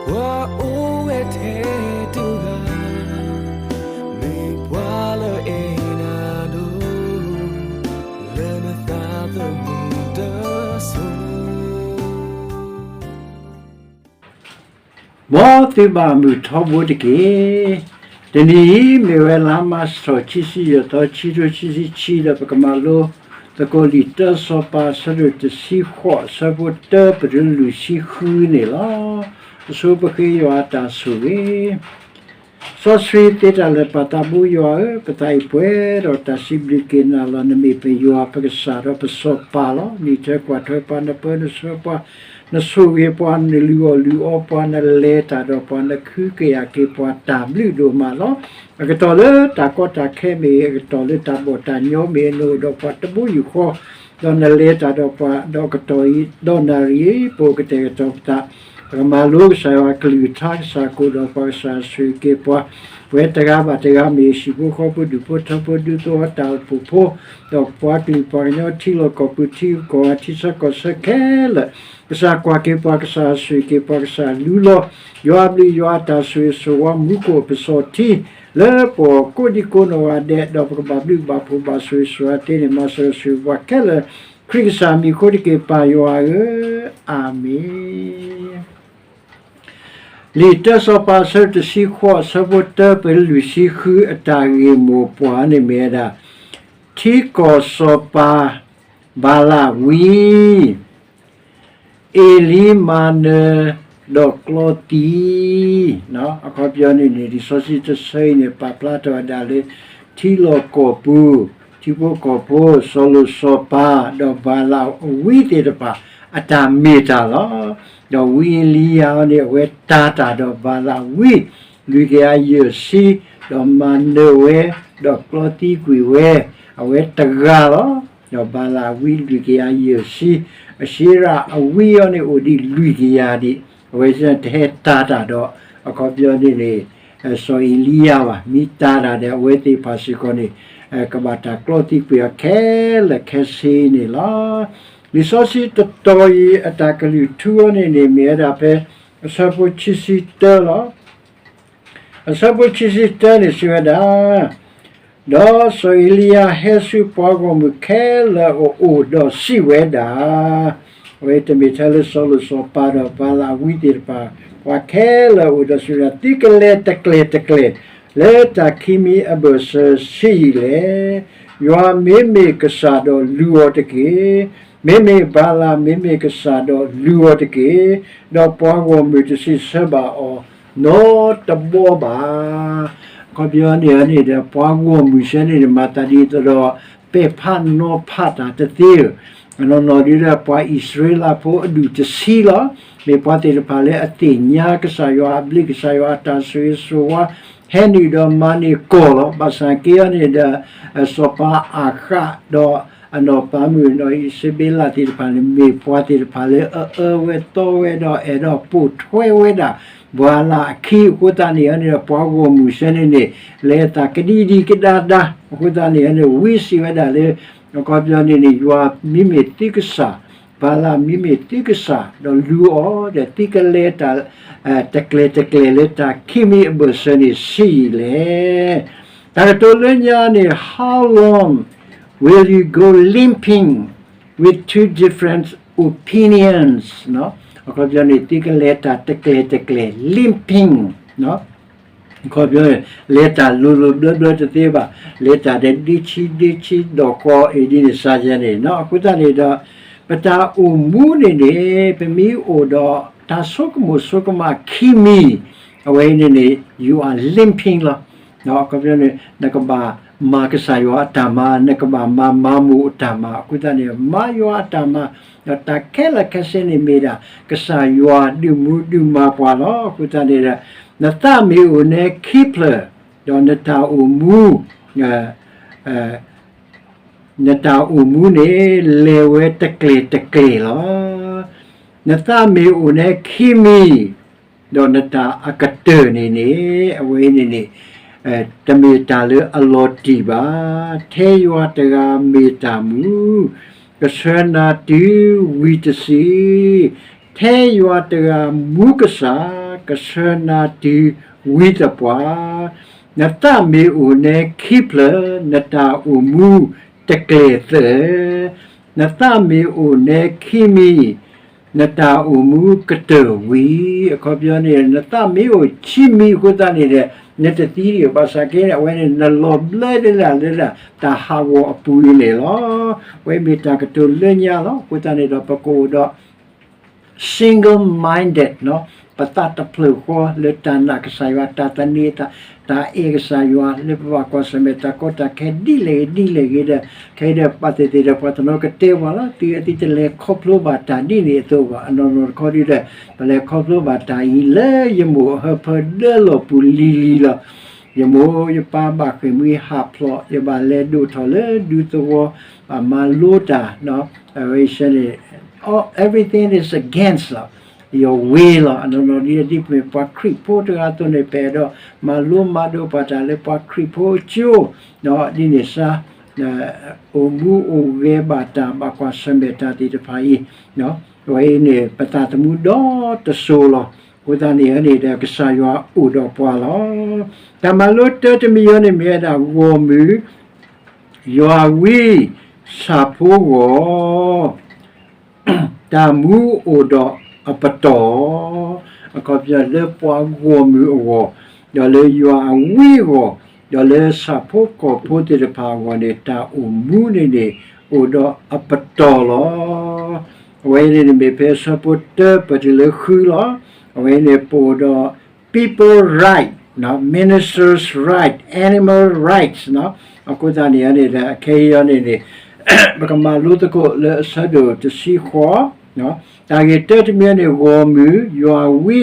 ပှၤအိၣ်ဝဲထဲတဂၤ, မ့ၢ်ပှၤလၢအဲၣ်နၤဒိၣ်, လၢနသးသမူတစိၤ မ်သုဘၣ်မုာ်ထီဘိတက့ၢ်. တနံၤအံၤ မ့ၢ်ဝဲလါမးရှး ခံဆံယဲၢ်သီ ခံကထိခံဆံခံ ဒီးပကမၤလိသကိးလံာ်တၢစီၤပၤ အဆၢဒိၣ်တဆံဃိး အဆၢဖိတၢ ပတုၤလွံၢ်ဆံဃုန့ၣ်လီၤ. အဆိပဃ့ယွၤအတၢ်ဆိၣ်ဂ့ၤ စီဆှံသ့တၢ်လၢာ် ပၢ်သးဘိယွၤဧၢ, ပသးအံၤပှဲၤဒီးတၢ်စံးဘျုးက့ၤနၤလီၤ. နမ့ၢ်ပယွၤ ပကစၢ် ဒီးပစီၤပၤလီၤ. နအံးထွဲကွၢ်ထွဲပှၤ, နပၢနဆှၢပှၤ, နဆိၣ်ဂ့ၤပှၤ, နလုၢ်အီၣ်လုၢ်အီပှၤ, နလဲၤတၢ်ဒီးပှၤ, နကဟုကယာ်က့ၤပှၤ တၢ်ဘျုးဒိၣ်မးလီၤ. အကတီၢ်လၢတၢ်ကီတၢ်ခဲမ့ၢ်ဂ့ၤ, အကတီၢ်လၢတၢ်ဘီၣ်တၢ်ညီမ့ၢ်ဂ့ၤ, နအိၣ်ဒီးပှၤတဘိယူၢ်ဃီ, ဒီးနလဲၤတၢ်ဒီးပှၤ, ဒီးအကတီၢ်အံၤ ဒီးနၣ်ရံၣ်အံၤ ပအိၣ်ကတဲာ်ကတီၤပသး, ပကမၤလိကစၢ်ယွၤအကလုၢ်ကထါ, ကစၢ်ကအိၣ်ဒီးပှၤ, ကစၢ်ဆိၣ်ဂ့ၤက့ၤပှၤ, ပဝဲတဂၤဘၣ်တဂၤ မ့ၢ်ဟံၣ်ဖိဃီဖိ ဒူၣ်ဖိထၢဖိ ဒူသဝီ တၢ်အိၣ်ဖှိၣ်ဖိ, ဒီးပှၤကလုာ်ပှၤကညီ ထံလီၢ်ကီၢ်ပူၤ ထံဂုၤကီၢ်ဂၤ ထံဆၢကီၢ်ဆၢခဲလၢာ်, ကစၢ်ကွၢ်က့ၤပှၤ, ကစၢ်ဆိၣ်ဂ့ၤက့ၤပှၤ, ကစၢ်လူလီၤ ယွၤအဘျုးယွၤအတၢ်ဆိၣ်ဂ့ၤဆိၣ်ဝါ မူခိၣ်ပစီၤထံ လၢပကိးဒံကိးနီၢ်ဂၤဒဲး, ဒီးပကဘၣ်ဘျုးဘၣ်ဖှိၣ်ဘၣ်ဆိၣ်ဂ့ၤဆိၣ်ဝါသ့န့ၣ်, မၤစၢၤဆိၣ်ဂ့ၤပှၤခဲလၢာ်, ခရံာ်ကစၢ်မံၤအဃိတက့ၢ် ပၢ်ယွၤဧၢ, အၤမ့ၣ်. လံာ်တၢစီၤပၤ အဆၢတဆံဃိး အဆၢဖိတၢ ပတုၤလွံၢ်ဆံဃု အတၢ်ဂ့ၢ်မိၢ်ပှၢ်န့ၣ်မ့ၢ်ဝဲဒၣ် ထံကီၢ်စီၤပၤ ဘၤလးဝံ အ့လံမၤနၢၤ ဒီးကျီသံ, အခီပညီန့ၣ်န့ၣ် လံာ်စီဆှံတဆၢအံၤန့ၣ် ပာ်ဖျါထီၣ်ဝဲဒၣ်လၢ ထံလီၢ်ကီၢ်ပူၤ, ထံဖိကီၢ်ဖိ, စီၤလိၣ်စီၤပၤ, ဒီးဘၤလးဝံသ့ၣ်တဖၣ် အတၢ်မ့ၢ်တၢ်လီၤ. ဒီးဝံအ့လံယၤန့ၣ် အဝဲတၤတၢ်ဒီးဘၤလးဝံ လွံၢ်ကယၤယဲၢ်ဆံ, ဒီးမၤနၢၤဝဲ, ဒီးကျီသံကွံာ်ဝဲ, အဝဲတဂၤလီၤ. ဒီးဘၤလးဝံလွံၢ်ကယၤယဲၢ်ဆံ, အ့ၡၤရၣ်အဝံအီၤန့ၣ်အိၣ်ဒံးလွံၢ်ကယၤဒံး, အဝဲတဟဲတၤတၢ်ဒီး အခီပညီန့ၣ်န့ၣ် စီၤအ့လံယၤဘၣ်, မ့ၢ်တၤတၢ်ဒီး အဝဲသ့ၣ်တဖၣ်စ့ၢ်ကီးန့ၣ် ကဘၣ်တၢ်ကျီသံကွံာ်အီၤခဲလၢာ်ခဲဆ့န့ၣ်လီၤ. လံာ်စီဆှံတတီၤအံၤ အတၢ်ကလုၢ်ထူအီၤန့ၣ်န့ၣ် မ့ၢ်ဝဲဒၣ်ဖဲ အဆၢဖိခံဆံတၢလီၤ. အဆၢဖိခံဆံတၢန့ၣ်စံးဝဲဒၣ်, ဒီးစီၤအ့လံယၤဟဲဆူပှၤဂီၢ်မုၢ်ခဲလၢာ်အအိၣ်ဒီးစံးဝဲဒၣ်, အဝဲတမ့ၢ်ထဲလၢစီၤလိၣ်စီၤပၤဒီးဘၤလးဝံသ့ၣ်တဖၣ်, ပှၤခဲလၢာ်အအိၣ်ဒီးစံးဝဲဒၣ်, သုကလဲၤတကျဲၤတကျဲၤ လၢတၢ်ခံမံၤအဘၢၣ်စၢၤဆံးယံာ်လဲၣ်. ယွၤမ့မ့ၢ်ကစၢ်ဒီးလူၤအီၤတက့ၢ်. မ့မ့ၢ်ဘၤလးမ့မ့ၢ်ကစၢ်ဒီးလူၤအီၤတက့ၢ်. ဒီးပှၤဂီၢ်မုၢ်တစံးဆၢဘၣ်အီၤနီတဘီဘၣ်. အခီပညီန့ၣ်န့ၣ်ဒီး ပှၤဂီၢ်မုၢ်ဆၢန့ၣ်န့ၣ် မၤသးဒ်သိးဒီး ပဲာ်ဖးနီၤဖးတၢ်တသ့ဧၢ, နီၢ်နီၢ်ဒ်လၢပှၤအံၣ်စရ့လးဖိအဒူၣ်တဆံလီၤ. မ့ၢ်ပှၤသ့ၣ်တဖၣ်လၢအသ့ၣ်ညါကစၢ်ယွၤအဘျုး ကစၢ်ယွၤအတၢ်ဆိၣ်ဂ့ၤဆိၣ်ဝါ ဟဲနုာ်ဒီးမၤန့ၢ်ကီၢ်လီၤ. ဘၣ်ဆၣ်က့အီၤန့ၣ်ဒီး စီၤပၤအၤဃးဒီးအနီၢ်ပၤမုၣ်နီၢ်အံၣ်စဘ့လးသ့ၣ်တဖၣ်န့ၣ် မ့ၢ်ပှၤသ့ၣ်တဖၣ်လၢအအၢဝဲသီဝဲဒီးအဲၣ်ဒိးပိာ်ထွဲဝဲဒၣ် ဘၤလးအခံအဃိသတးန့ၣ်န့ၣ် ပှၤဂီၢ်မုၢ်ဆၢန့ၣ်န့ၣ် လဲၤသးကဒံဒံကဒါဒါ အဃိသတးန့ၣ်န့ၣ် ဝံစံးဝဲဒၣ်လၢ အခီပညီန့ၣ်န့ၣ် ယွၤမ့မ့ၢ်သုကစၢ်, ဘၤလးမ့မ့ၢ်သုကစၢ် ဒီးလူၤအီၤဒီး သုကလဲၤတၢ် တကျဲၤတကျဲၤလၢတၢ်ခံမံၤအဘၢၣ်စၢၤန့ၣ်ဆံးယံာ်လဲၣ်. တၢ်ကတိၤလၢညါန့ၣ် How long will you go limping with two different opinions? အခီပညီန့ၣ် သုကလဲၤတၢ်တကျဲၤတကျဲၤ limping အခီပညီန့ၣ် လဲၤတၢ်လိၤလိၤဘျၢဘျၢတသ့ဘၣ်, လဲၤတၢ်ဒီးဒ့ဆံဒ့ဆံဒီးဃီအံၤဒ်န့ၣ်စ့ၢ်ကီးန့ၣ် အဃိသတးန့ၣ်ဒီး ပတၢ်အိၣ်မူန့ၣ်န့ၣ် ပမ့ၢ်အိၣ်ဒီးတၢ်ဆိကမိၣ်ဆိကမးခံမံၤ အဝဲအံၤန့ၣ်န့ၣ် you are limping လီၤ. အခီပညီန့ၣ် နကဘၣ်မၤကစၢ်ယွၤအတၢ်မၤ, နကဘၣ်မၤမၤမူးအတၢ်မၤ, အဃိသတးန့ၣ် မၤယွၤအတၢ်မၤ, ဒီးတၢ်ခဲလၢာ်ခဲဆ့န့ၣ်မ့ၢ်ဒၣ် ကစၢ်ယွၤဒုးမူဒုးမၤပှၤလီၤ. အဃိသတးန့ၣ်ဒီး နသးမ့ၢ်အိၣ်နၢခံဖျၢၣ်, ဒီးနတၢ်အိၣ်မူ နတၢ်အိၣ်မူန့ၣ် လဲၤဝဲတကျဲၤတကျဲၤလီၤ. နသးမ့ၢ်အိၣ်နၢခံမံၤ, ဒီးနတၢ်အကတၢၢ်န့ၣ်န့ၣ် အဝဲအံၤန့ၣ်န့ၣ် တမ့ၢ်တၢ်လၢအလီၤတံၢ်ဘၣ်. ထဲယွၤတဂၤမ့ၢ်တၢ်မူ, ကဆှၢနၤတုၤဝံၤတစု, ထဲယွၤတဂၤမူကစၢ်, ကဆှၢနၤတုၤဝံသပှၢ်, နသးမ့ၢ်အိၣ်နဲခံဖျၢၣ်, နတၢ်အိၣ်မူတကျဲၤသၢၣ်, နသးမ့ၢ်အိၣ်နဲခံမံၤ, နတၢ်အိၣ်မူကတၢၢ်ဝံၤ, အခီပညီန့ၣ် နသးမ့ၢ်အိၣ်ခံမံၤအဃိသတးန့ၣ်ဒီး နတသံဒံးဘၣ်. ဘၣ်ဆၣ်က့န့ၣ် အဝဲန့ၣ် နလီၤဘျၢဒၣ်လၢဒၣ် တၢ်ဟးဂီၤအပူၤအံၤန့ၣ်လီၤ. အဝဲမ့ၢ်တၢ်ကတိၤလၢညါလီၤ. အဃိသတးန့ၣ်ဒီး ပကအိၣ်ဒီး single-minded ပသးတဖျၢၣ်ဃီလၢတၢ်နာ်ကစၢ်ယွၤ, တၢ်သန့ၤသး, တၢ်အဲၣ်ကစၢ်ယွၤ, လၢပဘၣ်ကွၢ်ဆၢၣ်မဲာ်တၢ်ကီတၢ်ခဲဒ်လဲၣ်ဂ့ၤဒ်လဲၣ်ဂ့ၤဒီး ခဲအံၤဒီး ဘၣ်သ့ၣ်သ့ၣ်ဒီး ပှၤတနီၤကတဲပှၤလီၤ, သုအသ့တလဲၤခီဖျိဘၣ်တၢ်ဒ်န့ၣ်အသိးဘၣ်. အနီၢ်နီၢ်တခီဒုဒီး ပလဲၤခီဖျိဘၣ်တၢ်အံၤလၢယမိၢ်အဟၢဖၢဒၢလီၢ်ပူၤလံၤလံၤလီၤ. ယမိၢ်ယပၢ်ဘၣ်ဃ့ၢ်မှံဟးဖျိး, ယဘၣ်လဲၤဒိၣ်ထီၣ်လၢဒူသဝီ, ဘၣ်မၤလိတၢ်, အဝဲန့ၣ် everything is against လီၤ, your way လီၤ. အနီၢ်နီၢ်ဒ်ဒ်ပမ့ၢ်ပှၤခရံာ်ဖိတဂၤအသိးန့ၣ် ပအဲၣ်ဒိးမၤလိမၤဒိးပှၤတၢ်လၢပှၤခရံာ်ဖိအကၠိ, ဒ်န့ၣ်စါ အိၣ်မူအိၣ်ဂဲၤဘၣ်တၢ် ဘၣ်ကွၢ်ဆၢၣ်မဲာ်တၢ်သ့ၣ်တဖၣ်အံၤ, အဝဲအံၤန့ၣ် ပသးသမူဒီတစိၤလီၤ. အဃိသတးန့ၣ်န့ၣ်ဒီး ကစၢ်ယွၤအိၣ်ဒီးပှၤလီၤ. တၢ်မၤလိတၢတမံၤအံၤန့ၣ်မ့ၢ်ဝဲဒၣ် ဂီၢ်မုၢ်, ယွၤဝံ, ဆၣ်ဖိဂီၢ် တၢ်မူအိၣ်ဒီးအပတီၢ်, အခီပညီလၢပှၤဂီၢ်မုၢ်အဂီၢ်, ဒီးလၢယွၤအဝံအဂီၢ်, ဒီးလၢဆၣ်ဖိကီၢ်ဖိသ့ၣ်တဖၣ်အဂီၢ်န့ၣ် တၢ်အိၣ်မူန့ၣ်န့ၣ် အိၣ်ဒီးအပတီၢ်လီၤ. အဝဲန့ၣ်န့ၣ်မ့ၢ်ဖဲအဆၢဖိတၢပတုၤလၢဃုလီၤ. အဝဲန့ၣ်ပအိၣ်ဒီး people right, ministers right, animal rights အဃိသတးန့ၣ်န့ၣ်ဒီး အခဲအံၤအံၤန့ၣ်န့ၣ် ပကမၤလိသကိးလၢအဆၢဒိၣ်တဆံဃိး, တၢ်ဂ့ၢ်တၢတမံၤန့ၣ် ဂီၢ်မုၢ်, ယွၤဝံ,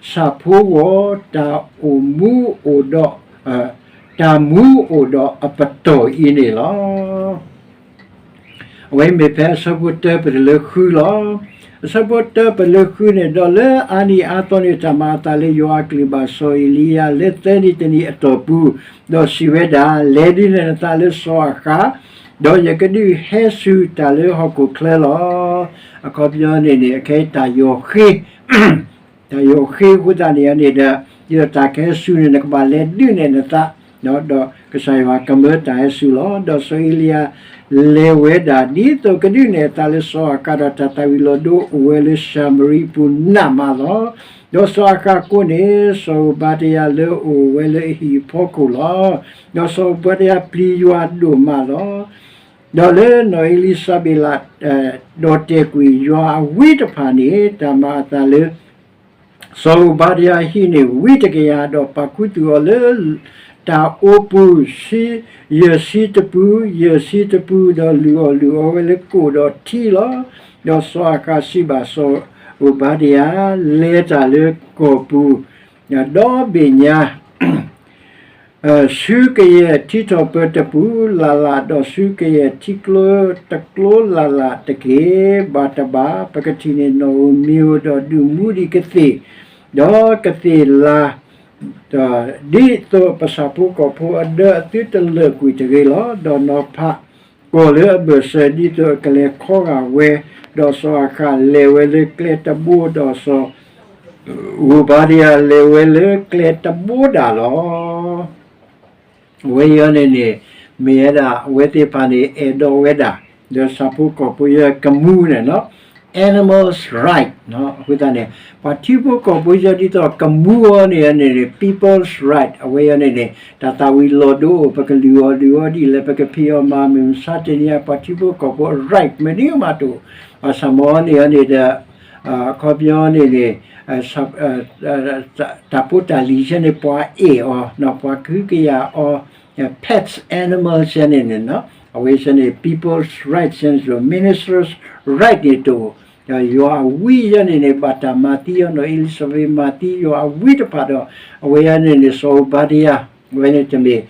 ဆၣ်ဖိဂီၢ်, တၢ်အိၣ်မူအိၣ်ဒီး, တၢ်မူအိၣ်ဒီးအပတီၢ်အံၤန့ၣ်လီၤ. အဝဲမ့ၢ်ဖဲအဆၢဖိတၢပတုၤလၢဃုလီၤ. အဆၢဖိတၢပတုၤလၢဃုန့ၣ် ဒီးလၢအါနံၣ်အါသီန့ၣ် တၢ်မၤအသးလၢယွၤအကလုၢ်ဘၣ်စီၤအ့လံယၤလၢသၢနံၤတနံၤအတီၢ်ပူၤ, ဒီးစံးဝဲဒၣ်, လဲၤဒုးနဲၣ်နသးလၢစီၤအၤဃး, ဒီးယကဒုးဟဲစူၤတၢ်လၢဟီၣ်ခိၣ်ချၢလီၤ. အခီပညီန့ၣ်န့ၣ် အခဲအံၤတၢ်ယီၤဃ့ တၢ်ယီၤဃ့အဃိသတးန့ၣ်န့ၣ်ဒီး ဒ်သိးတၢ်ကဟဲစူၤန့ၣ် နကဘၣ်လဲၤဒုးနဲၣ်နသး, ဒီးကစၢ်ယွၤကမၢတၢ်ဟဲစူၤလီၤ. ဒီးစီၤအ့လံယၤလဲၤဝဲဒၣ် ဒ်သိးကဒုးနဲၣ်အသးလၢစီၤအၤဃး, ဒီးတၢ်သၣ်ဝံၤလီၤဒိအိၣ်ဝဲလၢၡၤမရံပူၤနးမးလီၤ. ဒီးစီၤအၤဃးကိးန့ၢ် စီၤဧိၤဘၤဒယၤလၢအအိၣ်ဝဲလၢအဟံၣ်အဖီခိၣ်လီၤ. ဒီးစီၤဧိၤဘၤဒယၤပျံၤယွၤဒိၣ်မးလီၤ. ဒီးလၢနီၢ်အ့လံၤစဘ့းလး ဒီးတဲာ်ကွံာ်ယွၤအဝံတဖၣ်န့ၣ် တၢ်မၤအသးလၢ စီၤဧိၤဘၤဒယၤဟံၣ်န့ၣ် ဝံတကယၤ, ဒီးပာ်ခူသူၣ်အီၤလၢတၢ်အိပူၤ ယဲၢ်ဆံတပူ, ယဲၢ်ဆံတပူ, ဒီးလုၢ်အီၣ်လုၢ်အီဝဲလၢကိၣ်ဒီးထံလီၤ. ဒီးစီၤအၤဃးစံးဘၣ်စီၤဧိၤဘၤဒယၤ, လဲၤတၢ်လၢကီၢ်ပူၤ ဒီဘ့ၣ်ညါ ဆူကယဲၢ်ထံထီၣ်ပၢၤတပူၤလၢ်လၢ်, ဒီးဆူကယဲၢ်ထံကျိတကျိလၢ်လၢ်တက့ၢ်. ဘၣ်တဘၣ် ပကထံၣ်န့ၢ်နီၣ်ဧိၤမံၤဧိၤ, ဒီးဒုးမူဒံးကသ့ၣ်, ဒီးကသ့ၣ်လၤ, ဒ်သိးပဆၣ်ဖိကီၢ်ဖိအဒၢအသုတလၢာ်ကွံာ်တဂ့ၤလီၤ. ဒီးနီၤဖးကီၢ်လၢအဘၢၣ်စၢၤ ဒ်သိးအကလဲၤခီဂာ်ဝဲ, ဒီးစီၤအၤဃးလဲၤဝဲလၢကျဲတဘိ, ဒီးစီၤ ဧိၤဘၤဒယၤလဲၤဝဲလၢကျဲတဘိဒၣ်လီၤ. အဝဲအံၤန့ၣ်န့ၣ် မ့ၢ်ဝဲဒၣ်အဝဲသ့ၣ်တဖၣ်န့ၣ် အဲၣ်ဒိးဝဲဒၣ် ဒီးဆၣ်ဖိကီၢ်ဖိယဲၢ်ကမူန့ၣ်လီၤ. Animals right အဃိသတးန့ၣ် ပှၤထံဖိကီၢ်ဖိယဲၢ်ဒ်သိးကမူအီၤန့ၣ်န့ၣ် people's right အဝဲအံၤန့ၣ်န့ၣ် တၢ်သၣ်ဝံၤလီၤဒိအိၣ် ပကလုၢ်အီၣ်လုၢ်အီဒ်လဲၣ် ပကဖံးအီၣ်မၤမုၢ်မဆါတနံၤအံၤ ပှၤထံဖိကီၢ်ဖိအ right မနုၤမးတအိၣ်. ဘၣ်ဆၣ်မ်အီၤန့ၣ်န့ၣ်ဒီး အခီပညီန့ၣ်န့ၣ် တၢ်ဖိတၢ်လံၤဆဲန့ၣ် ပှၤအဲၣ်အီၤ ပှၤကဟုကယာ်အီၤ pets animal ဆဲန့ၣ်န့ၣ် အဝဲဆဲန့ၣ် people's right ဆဲန့ၣ်တအိၣ် minister's right န့ၣ်တအိၣ်. ဒီးယွၤအဝံယဲၢ်န့ၣ်န့ၣ် ဘၣ်တၢ်မၤသံအီၤ နီၢ်အ့လံၤစဘ့းမၤသံယွၤအဝံတဖၣ်ဒီး အဝဲအံၤန့ၣ်န့ၣ် စီၤဧိၤဘၤဒယၤ အဝဲန့ၣ်တမ့ၢ်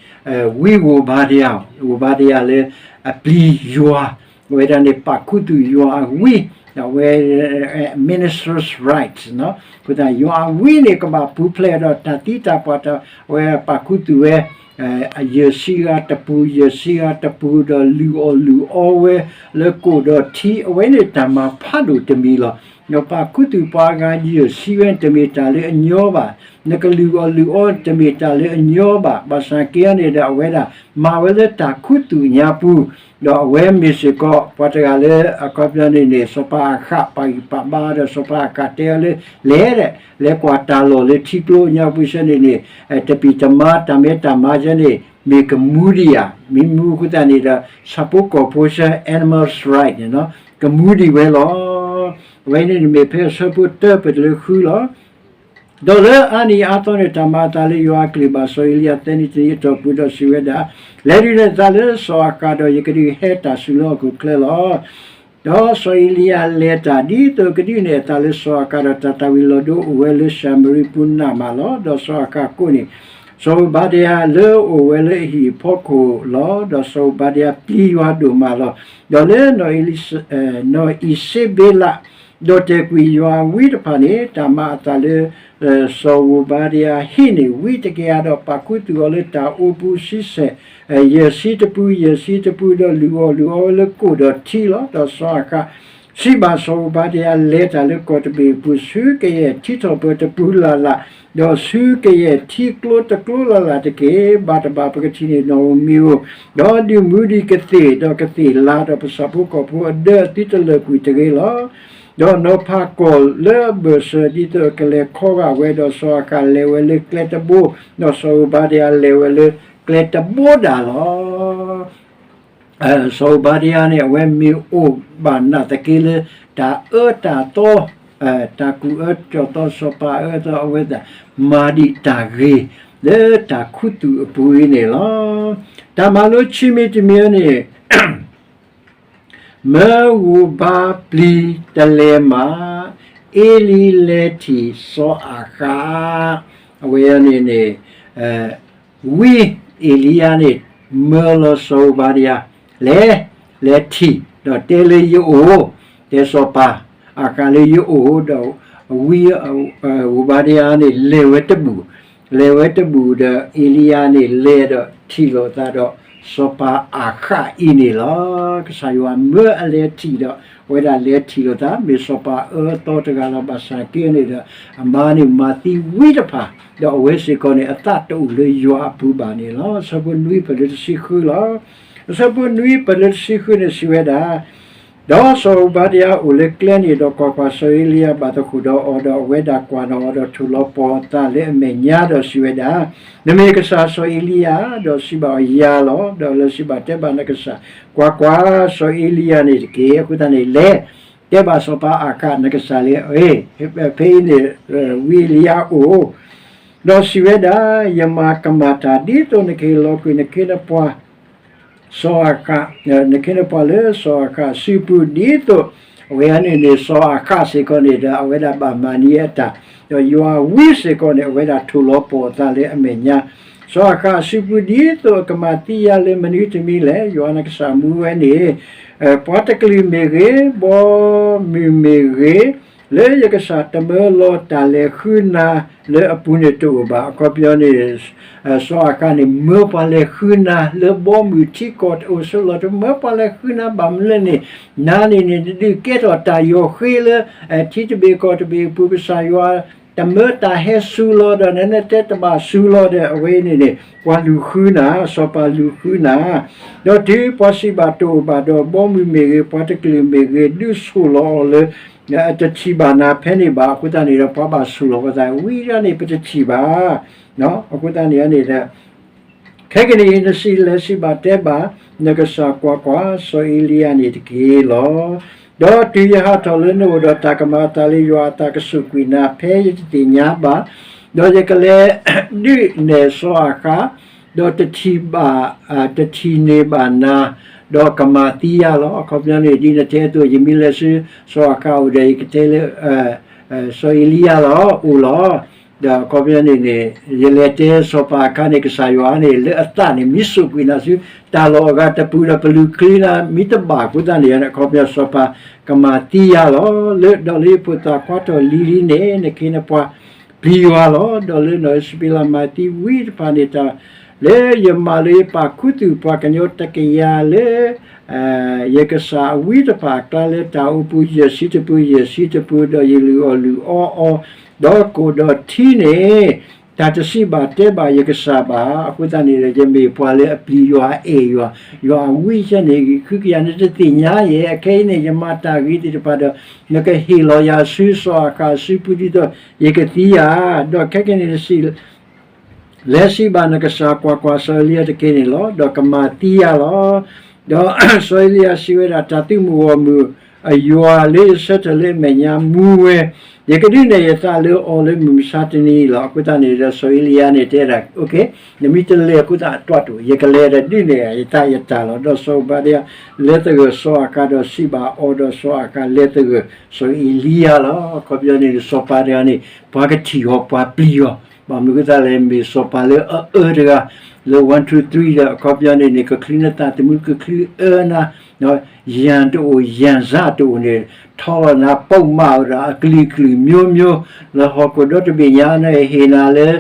ဝံဧိၤဘၤဒယၤ ဧိၤဘၤဒယၤလၢအပျံၤယွၤ အဝဲဒၣ်န့ၣ်ပာ်ခူသူၣ်ယွၤအဝံ အဝဲ minister's right အဃိသတး ယွၤအဝံန့ၣ် ကဘၣ်ပူၤဖျဲးဒီးတၢ်သံတၢ်ပှၢ်တၢ် အဝဲပာ်ခူသူၣ်ဝဲ ယဲၢ်ဆံဂၤတပူၤ ယဲၢ်ဆံဂၤတပူၤ ဒီးလုၢ်အီၣ်လုၢ်အီဝဲလၢကိၣ်ဒီးထံ အဝဲန့ၣ်တၢ်မၤဖးဒိၣ်တမံၤလီၤ. နပာ်ခူသူၣ်ပှၤအဂၤယဲၢ်ဆံဝဲန့ၣ် တမ့ၢ်တၢ်လၢအညီဘၣ်. နကလုၢ်အီၣ်လုၢ်အီ တမ့ၢ်တၢ်လၢအညီဘၣ်. ဘၣ်ဆၣ်က့န့ၣ်ဒီး အဝဲဒၣ်မၤဝဲလၢတၢ်ခူသူၣ်ညါပူၤ, ဒီးအဝဲမ့ၢ်စ့ၢ်ကီး ပှၤတဂၤလၢအခီပညီန့ၣ်န့ၣ် စီၤပၤအၤဃးပာ်ဂံၢ်ပာ်ဘါဒီး စီၤပၤအၤဃးတဲအီၤလၢ လဲၤဒီး လဲၤကွၢ်တၢ်လီၢ်လၢထံကျိညါပူၤဆၢန့ၣ်န့ၣ် တပံၢ်တမါတၢ်မဲတၢ်မါဆၢန့ၣ် မ့ၢ်ကမူဒံးဧါ, မ့ၢ်မူအဃိသတးန့ၣ်ဒီး ဆၣ်ဖိကီၢ်ဖိဆၢ animals right န့ၣ်လီၤ, ကမူဒံးဝဲလီၤ. အဝဲန့ၣ်မ့ၢ်ဖဲအဆၢဖိတၢပတုၤလၢဃုလီၤ. ဒီးလၢအါနံၤအါသီန့ၣ် တၢ်မၤအသးလၢယွၤအကလုၢ်ဘၣ်စီၤအ့လံယၤသၢနံၤတနံၤအတီၢ်ပူၤဒီးစံးဝဲဒၣ်, လဲၤဒုးနဲၣ်သးလၢစီၤအၤဃးဒီး ယကဒုးဟဲတၢ်ဆူၣ်လၢဟီၣ်ခိၣ်ချၢလီၤ. ဒီးစီၤအ့လံယၤလဲၤတၢ် ဒ်သိးကဒုးနဲၣ်အသးလၢစီၤအၤဃးဒီး တၢ်သၣ်ဝံၤလီၤဒိအိၣ်ဝဲလၢၡၤမရံပူၤနးမးလီၤ. ဒီးစီၤအၤဃးကိးန့ၢ် စီၤဧိၤဘၤဒယၤလၢအအိၣ်ဝဲလၢအဟံၣ်အဖီခိၣ်လီၤ. ဒီးစီၤဧိၤဘၤဒယၤပျံၤယွၤဒိၣ်မးလီၤ. ဒီးလၢ နီၢ်အံၤစ့ဘ့လး ဒီးတဲာ်ကွံာ်ယွၤဝံတဖၣ်န့ၣ် တၢ်မၤအသးလၢ စီၤဧိၤဘၤဒယၤဟံးန့ၢ်ဝံတကယၤဒီး ပာ်ခူသူၣ်အီၤလၢတၢ်အိပူၤဆံဆဲၣ် ယဲၢ်ဆံတပူၤ ယဲၢ်ဆံတပူၤ ဒီးလုၢ်အီၣ်လုၢ်အီဝဲလၢကိၣ်ဒီးထံလီၤ. ဒီးစီၤအၤဃးစံးဘၣ်စီၤဧိၤဘၤဒယၤ, လဲၤတၢ်လၢကီၢ်တဘ့ၣ်အပူၤ ဆူကယဲၢ်ထံထီၣ်ပၢၢ်တပူၤလၢ်လၢ်, ဒီးဆူကယဲၢ်ထံကျိတကျိလၢ်လၢ်တက့ၢ်. ဘၣ်တဘၣ်ပကထံၣ်န့ၢ်နီၢ်ဧိၤမ့ၤဧိၤ, ဒီးဒုးမူဒံးကသ့ၣ်, ဒီးကသ့ၣ်လၤ, ဒီးပဆၣ်ဖိကီၢ်ဖိအဒၢအသုတလၢာ်ကွံာ်တဂ့ၤလီၤ. ဒီးနီၤဖးကီၢ်လၢအဘၢၣ်စၢၤ ဒ်သိးအကလဲၤခီဂာ်ဝဲ, ဒီးစီၤအၤဃးလဲၤဝဲလၢကျဲတဘိ, ဒီးစီၤဧိၤဘၤဒယၤလဲၤဝဲလၢကျဲတဘိဒၣ်လီၤ. စီၤဧိၤဘၤဒယၤန့ၣ် အဝဲမ့ၢ်အိၣ်ဘၣ်နာ်သက့လၢ တၢ်အၢတၢ်သီ, တၢ်ကူၣ်အၢကူၣ်သီ စီၤပၤအၢသီ အဝဲသ့ၣ်မၤဒံးတၢ်ဂ့ၤ လၢတၢ်ခူသူၣ်အပူၤအံၤန့ၣ်လီၤ. တၢ်မၤလိခံမံၤတမံၤန့ၣ် မၢဧိၤဘၣ်ပျံၤတလဲၤမး, အ့လံလဲၤထံၣ်စီၤအၤဃး, အဝဲန့ၣ်န့ၣ် ဝံအ့လံယၤန့ၣ် မၢလီၤစီၤဧိၤဘၤဒယၤ, လဲၤ, လဲၤထံၣ်, ဒီးတဲလၢယအိၣ်, တဲစီၤပၤအၤဃးလၢယအိၣ်, ဒီးဝံဧိၤဘၤဒယၤန့ၣ် လဲၤဝဲတဘူၣ်, လဲၤဝဲတဘူၣ်ဒီး အ့လံယၤန့ၣ် လဲၤဒီးထံၣ်လိာ်သးဒီး စီၤပၤအၤဃးအံၤန့ၣ်လီၤ. ကစၢ်ယွၤမၢအလဲၤထံၣ်ဒီး အဝဲဒၣ်လဲၤထံၣ်လိာ်သး မ့ၢ်စီၤပၤအၢသီတဂၤလီၤ. ဘၣ်ဆၣ်က့န့ၣ်ဒီး အမါန့ၣ်မၤသံဝံတဖၣ်, ဒီးအဝဲစ့ၢ်ကီးန့ၣ် အသးတအိၣ်လၢယွၤအပူၤဘၣ်န့ၣ်လီၤ. အဆၢဖိနွံပတုၤလၢတဆံဃုလီၤ. အဆၢဖိနွံပတုၤလၢတဆံဃုန့ၣ်စံးဝဲဒၣ်, ဒီးစီၤဧိၤဘၤဒယၤအိၣ်လၢကျဲန့ၣ်ဒီး ကွၢ်ကွၢ်, စီၤအ့လံယၤဘၣ်သဃိၣ်ဒီးအီၤ, ဒီးအဝဲဒၣ်ကွၢ်ဒီးအီၤ ဒီးထိၣ်လီၤပှီၢ်အသးလၢအမဲာ်ညါဒီးစံးဝဲဒၣ်, နမ့ၢ်ကစၢ်စီၤအ့လံယၤဧါ. ဒီးစံးဘၣ်အီၤ, ယၤလီၤ. ဒီးလၢစံးဘၣ်တဲဘၣ်နကစၢ်, ကွၢ်ကွၢ်, စီၤအ့လံယၤန့ၣ်တက့ၢ်. အဃိသတးန့ၣ် လဲၤတဲဘၣ်စီၤပၤအၤဃး နကစၢ်လၢ ဖဲအံၤန့ၣ် ဝံအ့လံယၤအိၣ်, ဒီးစံးဝဲဒၣ်, ယမၤကမၣ်တၢ်ဒ်သိးနကဟ့ၣ်လီၤကွံာ်နခ့နပှၤ စီၤအၤဃး, နခ့နပှၤလၢစီၤအၤဃးအစုပူၤ ဒ်သိး အဝဲန့ၣ်န့ၣ် စီၤအၤဃးစ့ၢ်ကီးန့ၣ်ဒီး အဝဲဒၣ်ဘၣ်မၤန့ၢ်အတၢ်, ဒီးယွၤဝံစ့ၢ်ကီးန့ၣ် အဝဲဒၣ်ထိၣ်လီၤပှီၢ်အသးလၢအမဲာ်ညါ, စီၤအၤဃးအစုပူၤ ဒ်သိးအကမၤသံယၤလၢမနုၤတမံၤလဲၣ်. ယွၤနကစၢ်မူဝဲန့ၣ် ပှၤတကလုာ်မ့ၢ်ဂ့ၤ, ဘီမုၢ်မ့ၢ်ဂ့ၤ, လၢယကစၢ်တမၢလီၤတၢ်လဲၤဃုနၤလၢအပူၤန့ၣ်တအိၣ်ဘၣ်. အခီပညီန့ၣ် စီၤအၤဃးန့ၣ် မၢပှၤလဲၤဃုနၤလၢဘီမုၢ်ထံကီၢ်တအိၣ်ဆၢလီၤ, တမၢပှၤလဲၤဃုနၤဘၣ်မနုၤလဲၣ်န့ၣ်, နၤန့ၣ်န့ၣ် နဒုးကဲထီၣ်တၢ်ယီၢ်ဃ့လၢ ထံတဘ့ၣ်ကီၢ်တဘ့ၣ်အပူၤ ကစၢ်ယွၤ တမၢတၢ်ဟဲစူၤလီၤဒီး နနတဲတဘၣ်စူၤလီၤဒီး အဝဲန့ၣ်န့ၣ် ပှၤလူၤဃုနၤ, စီၤပၤလူၤဃုနၤ, ဒီးတုၤပှၤစံးဘၣ်တအိၣ်ဘၣ်ဒီး ဘီမုၢ်မ့ၢ်ဂ့ၤ, ပှၤတကလုာ်မ့ၢ်ဂ့ၤ, ဒုးဆိၣ်လီၤအီၤလၢ အတထံၣ်ဘၣ်နၤဖဲန့ၣ်ဘၣ်. အဃိသတးန့ၣ်ဒီး ပှၤဘၣ်ဆိၣ်လီၤပှၤသး ဝံဒၣ်န့ၣ် ပတထံၣ်ဘၣ်. အဃိသတးန့ၣ်န့ၣ်ဒီး ခဲကနံၣ်အံၤ နစံးလဲၤစံးဘၣ်တဲဘၣ် နကစၢ်ကွၢ်ကွၢ်, စီၤအ့လံယၤန့ၣ်တက့ၢ်လီၤ. ဒီးတုၤယဟးထီၣ်လၢနအိၣ်ဒီးတၢ်ကမၤအသးလၢယွၤအသးကဆိၣ်ကွံာ်နၤ ဖဲယတသ့ၣ်ညါဘၣ်, ဒီးယကလဲၤဒုးနဲၣ်စီၤအၤဃး, ဒီးတထံၣ်ဘၣ်, တထံၣ်န့ၢ်ဘၣ်နၤ, ဒီးကမၤသံယၤလီၤ. အခီပညီန့ၣ် ဒ်နတဲအသိး ယမ့ၢ်လဲၤဆူစီၤအၤဃးအအိၣ်ဒီး ယကတဲလၢ စီၤအ့လံယၤလီၤ, အိၣ်လီၤ. ဒီးအခီပညီန့ၣ်န့ၣ် ယလဲၤတဲစီၤပၤအခါန့ၣ် ကစၢ်ယွၤန့ၣ် လၢအသးန့ၣ် မ့ၢ်ဆိၣ်ကွံာ်နၤဆူ တၢ်လီၢ်အဂၤတပူၤဒီး ပလူၤချုးနၤ မ့ၢ်တဘၣ်အဃိသတးန့ၣ် အခီပညီစီၤပၤကမၤသံယၤလီၤ. လၢဒီးလၢယဖိသၣ်ခွါထီၣ်လံၤလံၤန့ၣ် နခ့နပှၤ ပျံၤယွၤလီၤ. ဒီးလၢနီၢ်အံၣ်စရ့လးမၤသံဝံတဖၣ်န့ၣ် တၢ်လၢယမၤလၢယပာ်ခူသူၣ်ပှၤကညီတကယၤလၢ ယကစၢ်အဝံတဖၣ်အကျါလၢတၢ်အိၣ်ပူၤယဲၢ်ဆံတပူၤ ယဲၢ်ဆံတပူၤ ဒီးယလုၢ်အီၣ်လုၢ်အီအီၤ, ဒီးကိၣ်ဒီးထံန့ၣ် တၢ်တစံးဘၣ်တဲဘၣ်ယကစၢ်ဘၣ်. အဃိသတးန့ၣ်ဒီး ယမ့ၢ်ပှၤလၢအပျံၤယွၤအဲၣ်ယွၤ, ယွၤအဝံယဲန့ၣ် ဃုကယၤနတသ့ၣ်ညါယဲ, အခဲအံၤန့ၣ် ယမၤတၢ်ဂ့ၤသ့ၣ်တဖၣ်ဒီး နကဟ့ၣ်လီၤယၤဆူစီၤအၤဃးအစုပူၤဒ်သိး ယကသံယၤ, ဒီးခဲကနံၣ်န့ၣ် လဲၤစံးဘၣ်နကစၢ်ကွၢ်ကွၢ်, စီၤအ့လံယၤတက့ၢ်န့ၣ်လီၤ. ဒီးကမၤသံယၤလီၤ. ဒီးစီၤအ့လံယၤစံးဝဲဒၣ်, တၢ်သုးမုၢ်ဂီၢ်မုၢ်အယွၤလၢယဆၢထၢၣ်လၢအမဲာ်ညါမူဝဲ, ယကဒုးနဲၣ်ယသးလၢအီၤလၢမုၢ်မဆါတနံၤအံၤလီၤ. အဃိသတးန့ၣ်ဒီး စီၤအ့လံယၤန့ၣ်တဲဒၣ်, နမ့ၢ်တလဲၤအဃိသတး အတၢ်တအိၣ်, ယကလဲၤဒီးဒုးနဲၣ်ယသးယတၢ်လီၤ. ဒီးစီၤအၤဘါဒယၤလဲၤသဂၢၢ်စီၤအၤဃးဒီးစံးဘၣ်အီၤ, ဒီးစီၤအၤဃးလဲၤသဂၢၢ်စီၤအ့လံယၤလီၤ. အခီပညီန့ၣ် စီၤပၤတဂၤန့ၣ် ပှၤကထံၣ်အီၤ ပှၤပျံၤအီၤ, ဘၣ်မနုၤအဃိသတးလဲၣ်, မ့ၢ်စီၤပၤလၢအအၢတဂၤ, လၢ one two three ဒီး အခီပညီန့ၣ်န့ၣ် ကချုးနသးသမူ ကချုးအၢနၤ, ယၢ်တအိၣ် ယၢ်စၢ်တအိၣ်န့ၣ်, ထီလီၤနၤပိာ်မၢ်ဝဲဒၣ်အကလုာ်ကလုာ်မျိုးမျိုး, လၢဟီၣ်ခိၣ်ဒီတဘ့ၣ်ညါန့ၣ် ဟ့ၣ်နၤလၢ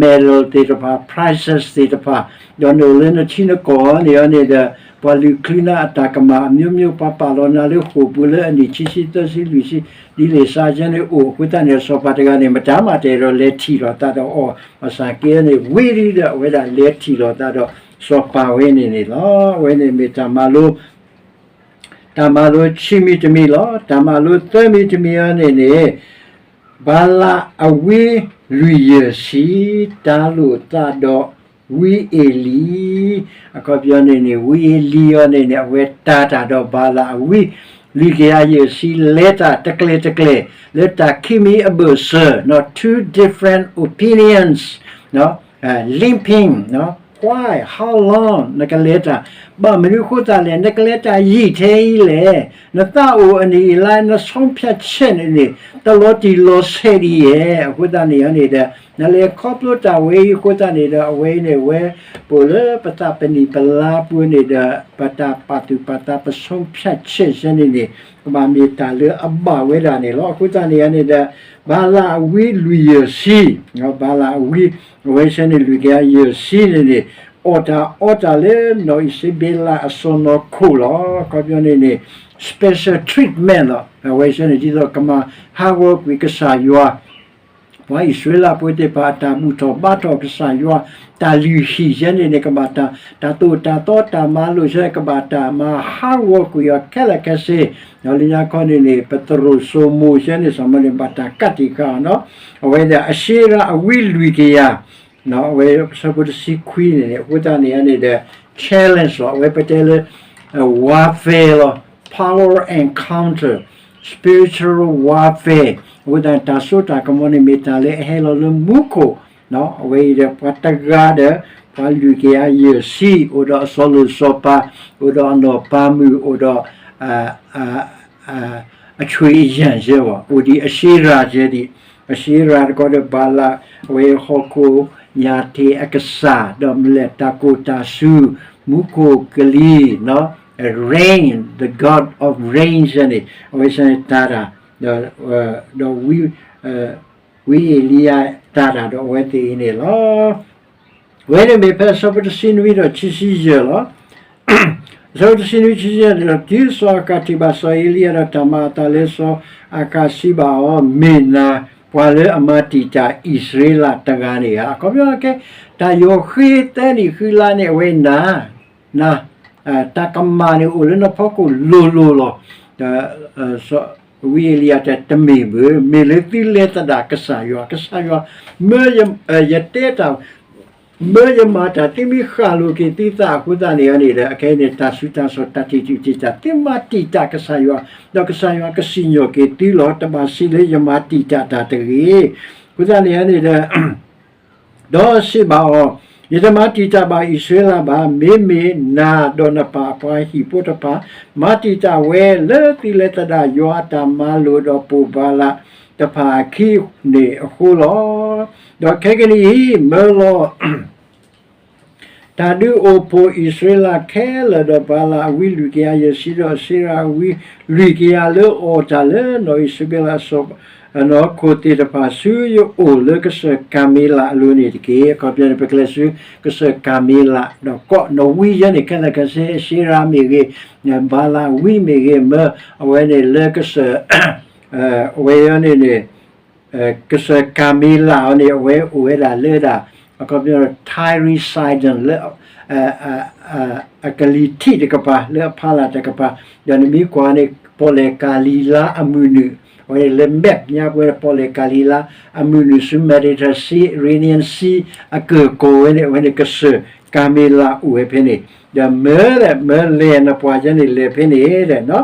medal သ့ၣ်တဖၣ် prizes သ့ၣ်တဖၣ်, ဒီးနအိၣ်လၢနထံနကီၢ်န့ၣ်န့ၣ်ဒီး ပှၤလုၢ်ချုးနၤအတၢ်ကမၣ်အမျိုးမျိုး, ပှၤပာ်လီၤနၤလၢဃိာ်ပူၤလၢအနံၣ်ခံဆံသၢဆံလွံၢ်ဆံ ဒ်လဲၣ်စးယဲန့ၣ်အိၣ်. အဃိသတးန့ၣ် စီၤပၤတဂၤန့ၣ် မတၤမၤတၢ်ဒီးလဲၤထံၣ်လိာ်သးဒီးအီၤ, ဘၣ်ဆၣ်က့န့ၣ် ဝံၤဒီးအဝဲဒၣ်လဲၤထံၣ်လိာ်သးဒီးစီၤပၤဝဲန့ၣ်န့ၣ်လီၤ. အဝဲန့ၣ်မ့ၢ်တၢ်မၤလိ တၢ်မၤလိခံမံၤတမံၤလီၤ. တၢ်မၤလိသၢမံၤတမံၤအံၤန့ၣ်န့ၣ်, ဘၤလးအဝံလွံၢ်ယဲၢ်ဆံ တၢ်လိာ်သးဒီးဝံအ့လံ, အခီပညီန့ၣ်န့ၣ် ဝံအ့လံအံၤန့ၣ်န့ၣ် အဝဲတၢ်တၢ်ဒီးဘၤလးအဝံလွံၢ်ကယၤယဲၢ်ဆံ လဲၤတၢ်တကျဲၤတကျဲၤ လၢတၢ်ခံမံၤအဘၢၣ်စၢၤ, two different opinions, limping, why, how long နကလဲၤတၢ်, ဘၣ်မနုၤအဃိသတးလဲၣ်, နကလဲၤတၢ်ယံာ်ထဲအံၤလဲၣ်, နသးအိၣ်အနံၣ်အံၤလါ နဆုံးဖြတ်ချက်န့ၣ်န့ၣ် တလီၤတံၢ်လီၤဆဲးဒံးယဲၢ်. အဃိသတးန့ၣ်န့ၣ်ဒီး နလဲၤခီဖျိတၢ်ဝဲအံၤအဃိသတးန့ၣ်ဒီး အဝဲအံၤန့ၣ် ဝဲပအိၣ်လၢပသးပနံၣ်ပလါပူၤန့ၣ်ဒီး ပတၢ်ပာ်သူၣ်ပာ်သး ပဆုံးဖြတ်ချက် ယဲန့ၣ်န့ၣ် ကဘၣ်မ့ၢ်တၢ်လၢအဘၣ်ဝဲဒၣ်န့ၣ်လီၤ. အဃိသတးန့ၣ်န့ၣ်ဒီး ဘၤလးအဝံလွံၢ်ယဲၢ်ဆံ, ဘၤလးအဝံ အဝဲဆဲန့ၣ် လွံၢ်ကယၤယဲၢ်ဆံန့ၣ်န့ၣ် အီၣ်တၢ်အီတၢ်လၢနီၢ်အံၣ်စဘ့လးအစီၢ်နီၤခိၣ်လီၤ. အခီပညီန့ၣ်န့ၣ် special treatment လီၤ. အဝဲဆဲန့ၣ် ဒ်သိးကမၤဟးဂီၤကွံာ်ကစၢ်ယွၤ ပှၤအံၣ်စရ့လးဖိသ့ၣ်တဖၣ် အတၢ်ဘူၣ်ထီၣ်ဘါထီၣ်ကစၢ်ယွၤ တၢ်လုၢ်ဟံၣ်ယဲန့ၣ်န့ၣ် ကဘၣ်တၢ် တၢ်သိၣ်တၢ်သီတၢ်မၤလိာ်ယဲ ကဘၣ်တၢ်မၤဟးဂီၤကွံာ်အီၤခဲလၢာ်ခဲဆ့, ဒီးလၢညါခီန့ၣ်န့ၣ် ပသရိာ်စိမိၤယဲန့ၣ် စီၤမီၤန့ၣ် ဘၣ်တၢ်ကးတံာ်ဃာ်အီၤနီၤ, အဝဲဒၣ်အၡ့ရၤအဝံလွံၢ်ကယၤ အဝဲဆၢဖိတဆံခွံန့ၣ်န့ၣ် အဃိသတးန့ၣ်န့ၣ်ဒီး challenge လီၤ. အဝဲပတဲလၢ warfare လီၤ, power encounter, spiritual warfare အဃိသတးန့ၣ် တၢ်စိတၢ်ကမီၤန့ၣ် မ့ၢ်တၢ်လၢအဟဲလီၤလၢမူခိၣ်, အဝဲအံၤဒီးပှၤတဂၤဒီး ပှၤလွံၢ်ကယၤယဲၢ်ဆံ အိၣ်ဒီးအစီၤလိၣ်စီၤပၤ, အိၣ်ဒီးအနီၢ်ပၤမုၣ်, အိၣ်ဒီး အဆွေအရံယဲဘၣ်, အိၣ်ဒံးအၡ့ရၤယဲဒံး, အၡ့ရၤတခီဒီး ဘၤလး အဝဲဟီၣ်ခိၣ်ညၣ်ထံးအကစၢ် ဒီးမလဲၣ်တၢ်ကိၢ်တၢ်စူၤ မူခိၣ်ကလံၤ rain, the god of rain ယဲန့ၣ် အဝဲဆဲန့ၣ်တၢ်တၢ်, ဒီး ဒီးဝံ ဝံအ့လံယၤတၢ်တၢ်ဒီးအဝဲသ့ၣ်အံၤန့ၣ်လီၤ. အဝဲန့ၣ်မ့ၢ်ဖဲအဆၢဖိတဆံနွံဒီးခံဆံယဲၢ်လီၤ. အဆၢဖိတဆံနွံ ခံဆံယဲၢ်န့ၣ်ဒီး တုၤစီၤအၤဃးထံၣ်ဘၣ်စီၤအ့လံယၤဒီးတၢ်မၤအသးလၢစီၤအၤဃးစံးဘၣ်အီၤ, မ့ၢ်နၤ ပှၤလၢအမၤတံာ်တာ်အံၣ်စရ့လးတဂၤန့ၣ်ဧါ. အခီပညီကဲ တၢ်ယီၤဃ့သၢနံၣ်ဃုလါန့ၣ် အဝဲနၤ နၤ တၢ်ကမၣ်န့ၣ်အိၣ်လၢနဖီခိၣ်လိၤလိၤလီၤ. ဝံအ့လံယၤတဲ တမ့ၢ်ဘၣ်, မ့ၢ်လၢသုလဲၤသဒၣ်ကစၢ်ယွၤ, ကစၢ်ယွၤ မၢယတဲတၢ် မၢယမၤတၢ်သုမ့ၢ်ဃၣ်လိာ်က့ၤသုသးအဃိသတးန့ၣ်န့ၣ်ဒီး အခဲအံၤန့ၣ် တၢ်ဆူးတၢ်ဆါတၢ်တံာ်တာ်တံာ်တာ် သုမၤတံာ်တာ်ကစၢ်ယွၤ, ဒီးကစၢ်ယွၤကစံၣ်ညီၣ်က့ၤသုလီၤ. တဘၣ်စံးလၢယမၤတံာ်တာ်တၢ်တဂ့ၤ. အဃိသတးန့ၣ်န့ၣ်ဒီး ဒီးစံးဘၣ်အီၤ, ယတမၤတံာ်တာ်ဘၣ်အံၣ်စရ့လးဘၣ်. မ့မ့ၢ်နၤဒီးနပၢ်အပှၤဟံၣ်ဖိတဖၣ် မၤတံာ်တာ်ဝဲလၢသုလဲၤသဒၣ်ယွၤအတၢ်မၤလိာ်ဒီးပိာ်ဘၤလးတဖၣ်အခံန့ၣ်အဃိလီၤ. ဒီးခဲကနံၣ်အံၤ မၢလီၤ တၢ်ဒုးအိၣ်ဖှိၣ်အံၣ်စရ့လးခဲလၢာ်ဒီး ဘၤလးအဝံလွံၢ်ကယၤယဲၢ်ဆံ ဒီးအၡ့ရၤအဝံလွံၢ်ကယၤလၢအီၣ်တၢ်လၢနီၢ်အံၣ်စဘ့လးအစီၤ နီၢ်ခိသ့ၣ်တဖၣ်ဆူယအိၣ်လၢကစၢၢ်ကၤမ့လးအလိၤန့ၣ်တက့ၢ်. အခီပညီန့ၣ် ပကလဲၤဆူကစၢၢ်ကၤမ့လး ဒီးကိးနီၢ်ဝံယဲန့ၣ် ခဲလၢာ်ခဲဆ့ အ့ၡ့ရၤမ့ၢ်ဂ့ၤ, ဘၤလးဝံမ့ၢ်ဂ့ၤ မၢအဝဲန့ၣ်လၢကစၢၢ် အဝဲအံၤန့ၣ်န့ၣ် ကစၢၢ်ကၤမ့လးအံၤန့ၣ် အဝဲအိၣ်ဝဲဒၣ်လၢဒၣ် အခီပညီ Tyre Sidon လၢ အကလံၤထံးတကပၤ လၢအဖီလာ်တကပၤ, ဒီးနမ့ၢ်ကွၢ်န့ၣ် ပီၣ်လဲၣ်ကၤလံၤလါအမုၢ်နုာ်, အဝဲန့ၣ်လၢ map ညါပဝဲ ပီၣ်လဲၣ်ကၤလံၤလါအမုၢ်နုာ်ဆူ Mediterranean Sea အကၢၢ်ကီၢ်ဝဲန့ၣ် အဝဲန့ၣ်ကစၢၢ်ကၤမ့လးအိၣ်ဝဲဖဲန့ၣ်, ဒီးမၢလဲၣ် မၢလဲၣ်နပှၤယဲန့ၣ်လဲၤဖဲန့ၣ်ဒီး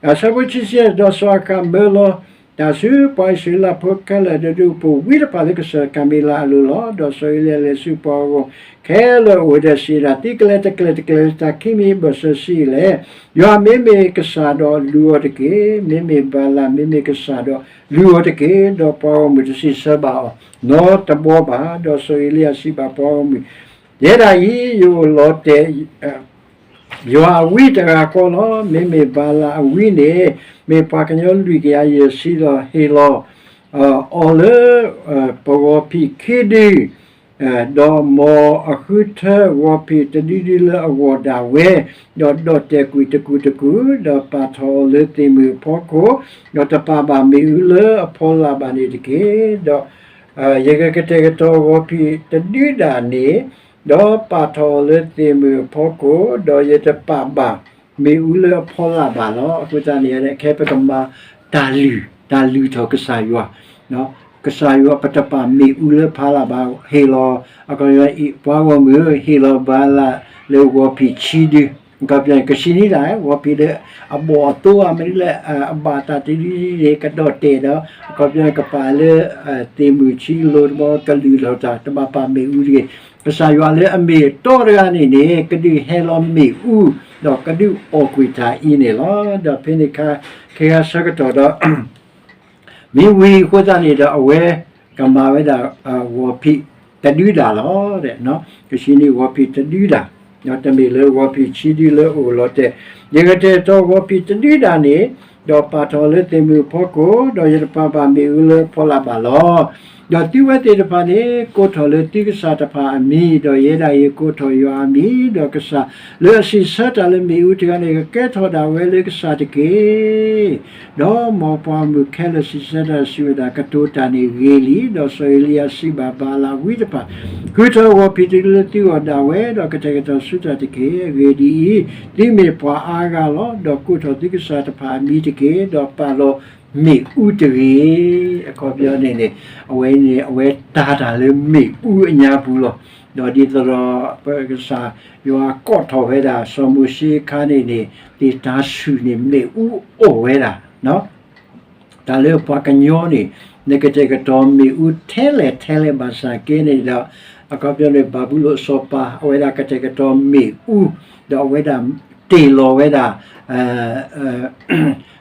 အဆၢဖိခံဆံယဲၢ် ဒီးစီၤအၤဃးမၢလီၤ တၢ်ဆူပှၤအံၣ်စရ့လးဖိခဲလၢာ် ဒီးဒူၣ်ဖိဝံတဖၣ်လၢကစၢၢ်ကၤမ့လးအလိၤလီၤ. ဒီးစီၤအ့လံယၤလဲၤဆူပှၤဂီၢ်မုၢ်ခဲလၢာ် ဒီးဒုးစံးဝဲဒၣ်, သုကလဲၤတကျဲၤတကျဲၤလၢတၢ်ခံမံၤအဘၢၣ်စၢၤ စံးလဲၣ်, ယွၤမ့မ့ၢ်ကစၢ်ဒီးလူၤအီၤတက့ၢ်. မ့မ့ၢ်ဘၤလး မ့မ့ၢ်ကစၢ်ဒီးလူၤအီၤတက့ၢ်. ဒီးပှၤဂီၢ်မုၢ်တစံးဆၢဘၣ်အီၤနီတဘီဘၣ်. ဒီးစီၤအ့လံယၤစံးဘၣ်ပှၤဂီၢ်မုၢ်, ယဲဒၣ်အံၤ ယအိၣ်လီၤတဲာ် ယွၤအဝံတဂၤဃီလီၤ. မ့မ့ၢ်ဘၤလးအဝံန့ၣ် မ့ၢ်ပှၤကညီလွံၢ်ကယၤယဲၢ်ဆံလီၤ. ဟ့ၣ်လီၤအီၤလၢ ပဂီၤဖံးခံဒု, ဒီးမ်အဃုထၢဂီၤဖံးတဒုဒုလၢအဂီၢ်ဒၣ်ဝဲ, ဒီးဒီၣ်တဲာ်ကွံာ်တကူာ်တကူာ်, ဒီးပာ်ထီၣ်အီၤလၢသ့ၣ်မုၢ်အဖီခိၣ်, ဒီးတပာ်ဘၣ်မ့ၣ်အူလၢအဖီလာ်ဘၣ်န့ၣ်တက့ၢ်. ဒီး ယကကတဲာ်ကတီၤဂီၤဖံးတဒုဒၣ်န့ၣ်, ဒီးပာ်ထီၣ်အီၤလၢသ့ၣ်မုၢ်အဖီခိၣ်, ဒီးယတပာ်ဘၣ်မ့ၣ်အူလၢအဖီလာ်ဘၣ်လီၤ. အဃိသတးန့ၣ် ခဲပကမၤတၢ်လုၢ်, တၢ်လုၢ်ထီၣ်ကစၢ်ယွၤ, ကစၢ်ယွၤပတပာ်မ့ၣ်အူလၢဖီလာ်ဘၣ်, ဟ့ၣ်လီၤ အခီပညီ ပှၤဂီၢ်မုၢ် ဟ့ၣ်လီၤဘၤလးလၢဂီၤဖံးဆံဒု, အခီပညီ ကဆံနံၤဒၣ် ဂီၤဖံးလၢအဘီၣ်အသိအမနုၤလဲၣ် အဘၣ်တၢ်တဒုဒုန့ၣ် ကဒီၣ်တဲာ်ဒီး အခီပညီ ကပာ်လၢ သ့ၣ်မုၢ်ဆံလိၤတဘီ ကလုၢ်ထီၣ်တၢ် တဘၣ်ပာ်မ့ၣ်အူတဂ့ၤ. ကစၢ်ယွၤလၢအမ့ၢ်အတီတဂၤန့ၣ်န့ၣ် ကဒုးဟဲလီၤမ့ၣ်အူ, ဒီးကဒုးအီၣ်ကွံာ်တၢ်အံၤန့ၣ်လီၤ. ဒီးဖဲန့ၣ်ခါ ခဲဂၤဆၢကတီၢ်ဒီး မ့ၢ်ဝံၤအဃိသတးန့ၣ်ဒီး အဝဲကမၤဝဲဒၣ် ဂီၤဖံးတဒုဒၣ်လီၤ. ကဆံနံၤဂီၤဖံးတဒုဒၣ်, ဒီးတမ့ၢ်လၢဂီၤဖံးဆံဒုလၢအအိၣ်လီၤတဲာ်, ယကတဲာ်ကတီၤဂီၤဖံးတဒုဒၣ်န့ၣ်, ဒီးပာ်ထီၣ်လၢသ့ၣ်မုၢ်အဖီခိၣ်, ဒီးယတပာ်ဘၣ်မ့ၣ်အူလၢအဖီလာ်ဘၣ်လီၤ. ဒီးသုဝဲသ့ၣ်တဖၣ်န့ၣ် ကိးထီၣ်လၢသုကစၢ်တဖၣ်အမံၤ, ဒီးယဲဒၣ်အံၤကိးထီၣ်ယွၤအမံၤ, ဒီးကစၢ်လၢအစံးဆၢတၢ်လၢမ့ၣ်အူတဂၤန့ၣ် ကကဲထီၣ်ဒၣ်ဝဲလၢကစၢ်တက့ၢ်. ဒီးမ်ပှၤဂီၢ်မုၢ်ခဲလၢာ်စံးဆၢတၢ်စံးဝဲဒၣ်, ကတိၤတၢ်န့ၣ်ဂ့ၤလံ. ဒီးစီၤအ့လံယၤစံးဘၣ်ပှၤလၢအဝံတဖၣ်, ဃုထၢဂီၤဖံးတဒုလၢသုဂီၢ်ဒၣ်ဝဲ, ဒီးကတဲာ်ကတီၤဆူတၢ်တက့ၢ်. အဂ့ၢ်ဒ်အံၤ, သုမ့ၢ်ပှၤအါဂၤလီၤ. ဒီးကိးထီၣ်သုကစၢ်တဖၣ်အမံၤတက့ၢ်, ဒီးပာ်လီၤမ့ၣ်အူတဂ့ၤ. အခီပညီန့ၣ်န့ၣ် အဝဲန့ၣ် အဝဲတၢ်တၢ်လၢမ့ၣ်အူအညါပူၤလီၤ. ဒီးဒ်သိးဒီး ပကစၢ်ယွၤကိးထီၣ်ဝဲဒၣ် စီၤမိၤၡ့အခါန့ၣ်န့ၣ် သ့ၣ်တၤဆူၣ်န့ၣ် မ့ၣ်အူအီၣ်ဝဲဒၣ် တၢ်လၢပှၤကညီန့ၣ် နကတဲာ်ကတီၤမ့ၣ်အူထဲလဲၣ်ထဲလဲၣ်ဘၣ်ဆၣ်က့န့ၣ်ဒီး အခီပညီန့ၣ် ဘၤဘူလိၣ်အစီၤပၤ အဝဲဒၣ်ကတဲာ်ကတီၤမ့ၣ်အူ ဒီးအဝဲဒၣ်တ့ၢ်လီၤဝဲဒၣ်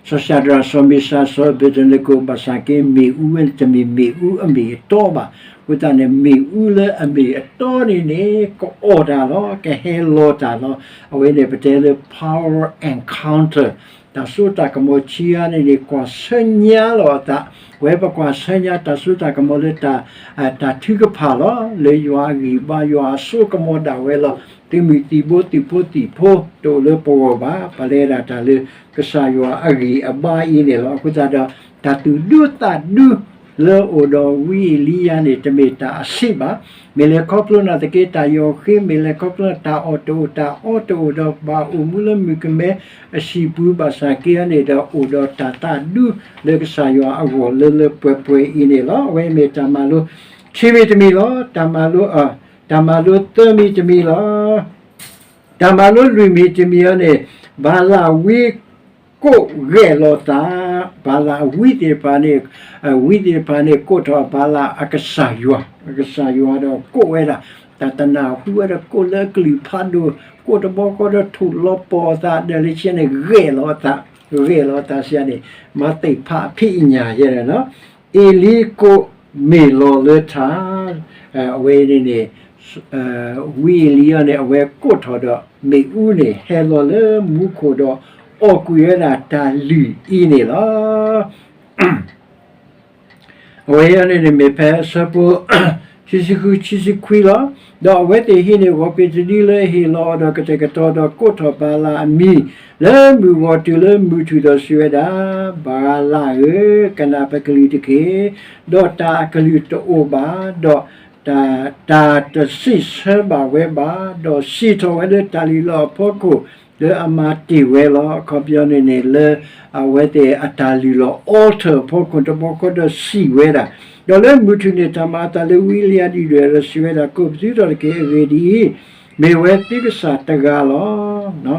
စီၤၡၤဒြး စီၤမ့ၤၡး စီၤအဘ့းနကိၤ ဘၣ်ဆၣ်က့ မ့ၣ်အူဝဲန့ၣ် တမ့ၢ်မ့ၣ်အူအမ့ၢ်အတီဘၣ်. အဃိသတးန့ၣ် မ့ၣ်အူလၢအမ့ၢ်အတီန့ၣ်န့ၣ် ကအီၣ်တၢ်လီၤ, ကဟဲလီၤတၢ်လီၤ. အဝဲန့ၣ်ပတဲလၢ power encounter တၢ်စိတၢ်ကမီၤခံဂၤန့ၣ်န့ၣ် ကွၢ်ဆၢညါလီၤအသး, ဝဲပကွၢ်ဆၢညါတၢ်စိတၢ်ကမီၤလၢ တၢ်ထုကဖၣ်လီၤ, လၢယွၤအဂံၢ်ဘါ ယွၤအစိကမီၤဒၣ်ဝဲလီၤ. သုးမုၢ်သံၣ်ဘိ သုးဖိသံၣ်ဖိ တအိၣ်လၢပဂီၢ်ဘၣ်, ပလဲၤဒၣ်တၢ်လၢကစၢ်ယွၤအဂံၢ်အဘါအံၤန့ၣ်လီၤ. အဃိသတးဒီး တၢ်သူၣ်ဒူသးဒူ လၢအအိၣ်ဒီးဝံအ့လံယၤန့ၣ် တမ့ၢ်တၢ်အဆံးဘၣ်. မ့ၢ်လဲၤခီဖျိနာ်သက့ တၢ်ယီၢ်ဃ့, မ့ၢ်လဲၤခီဖျိတၢ်အီၣ်တအိၣ် တၢ်အီတအိၣ် ဒီးဘၣ်အိၣ်မူလၢမုၣ်ကမဲအဟံၣ်ပူၤဘၣ်ဆၣ်က့န့ၣ်ဒီး အိၣ်ဒီးတၢ်သးဒူလၢကစၢ်ယွၤအဂီၢ်လၢလၢပှဲၤပှဲၤအံၤန့ၣ်လီၤ. အဝဲမ့ၢ်တၢ်မၤလိခံမံၤတမံၤလီၤ. တၢ်မၤလိ တၢ်မၤလိသၢမံၤတမံၤလီၤ. တၢ်မၤလိလွံၢ်မံၤတမံၤအံၤန့ၣ် ဘၤလးဝံ ကိးဂဲၤလီၤသး, ဘၤလးအဝံသ့ၣ်တဖၣ်န့ၣ်, ဝံသ့ၣ်တဖၣ်န့ၣ် ကိးထီၣ်ဘၤလးအကစၢ်ယွၤ, အကစၢ်ယွၤဒီးကိးဝဲဒၣ်, တၢ်တနၢ်ဟူဝဲဒီးကိးလၢအကလုၢ်ဖးဒိၣ်, ကိးတဘျီဃီဒီးထိၣ်လီၤပီၢ်အသးဒီးလၢခံန့ၣ် ဂဲၤလီၤအသး, ဂဲၤလီၤအသးစံးန့ၣ်, မၤသ့ၣ်ဖးအဖံးအညၣ်ယဲန့ၣ်လီၤ. အ့လံကိးမ့ၢ်လီၤလၢထါ, အဝဲန့ၣ်န့ၣ် ဝံအ့လံအံၤန့ၣ် အဝဲကိးထီၣ်ဒီးမ့ၣ်အူန့ၣ် ဟဲလီၤလၢမူခိၣ်ဒီး အီၣ်ကွံာ်ဝဲဒၣ်တၢ်လုၢ်အံၤန့ၣ်လီၤ. အဝဲအံၤန့ၣ်န့ၣ်မ့ၢ်ဖဲအဆၢဖိ ခံဆံဃု ခံဆံခွံလီၤ. ဒီးအဝဲသ့ၣ်ဟံးန့ၢ်ဂီၤပ့ၤတဒုလၢအဟ့ၣ်လီၤအီၤဒီးကတဲာ်ကတီၤဒီးကိးထီၣ်ဘၤလးအမံၤ လၢမုၢ်ဂီၤတုၤလၢမုၢ်ထူၣ်ဒီးစံးဝဲဒၣ်, ဘၤလးဧၢ, ကနၣ်ပကလုၢ်တက့ၢ်. ဒီးတၢ်အကလုၢ်တအိၣ်ဘၣ်, ဒီး တၢ်တစံးဆၢဘၣ်ဝဲဘၣ်, ဒီးစံးထီၣ်ဝဲလၢတၢ်လုၢ်လီၢ်အဖီခိၣ် လၢအမၤတ့ၢ်ဝဲလီၤ. အခီပညီန့ၣ်န့ၣ် လၢအဝဲသ့ၣ်အတၢ်လုၢ်လီၢ် altar အဖီခိၣ်တဘျီဃီ ဒီးစံးဝဲဒၣ်, ဒီးလၢမုၢ်ထူၣ်န့ၣ် တၢ်မၤအသးလၢဝံအလံယၤဒုၣ်ဒွဲၣ်ဒီးစံးဝဲဒၣ်, ကိးပသူထီၣ်တက့ၢ်. အဂ့ၢ်ဒ်အံၤ, မ့ၢ်ဝဲသုကစၢ်တဂၤလီၤ.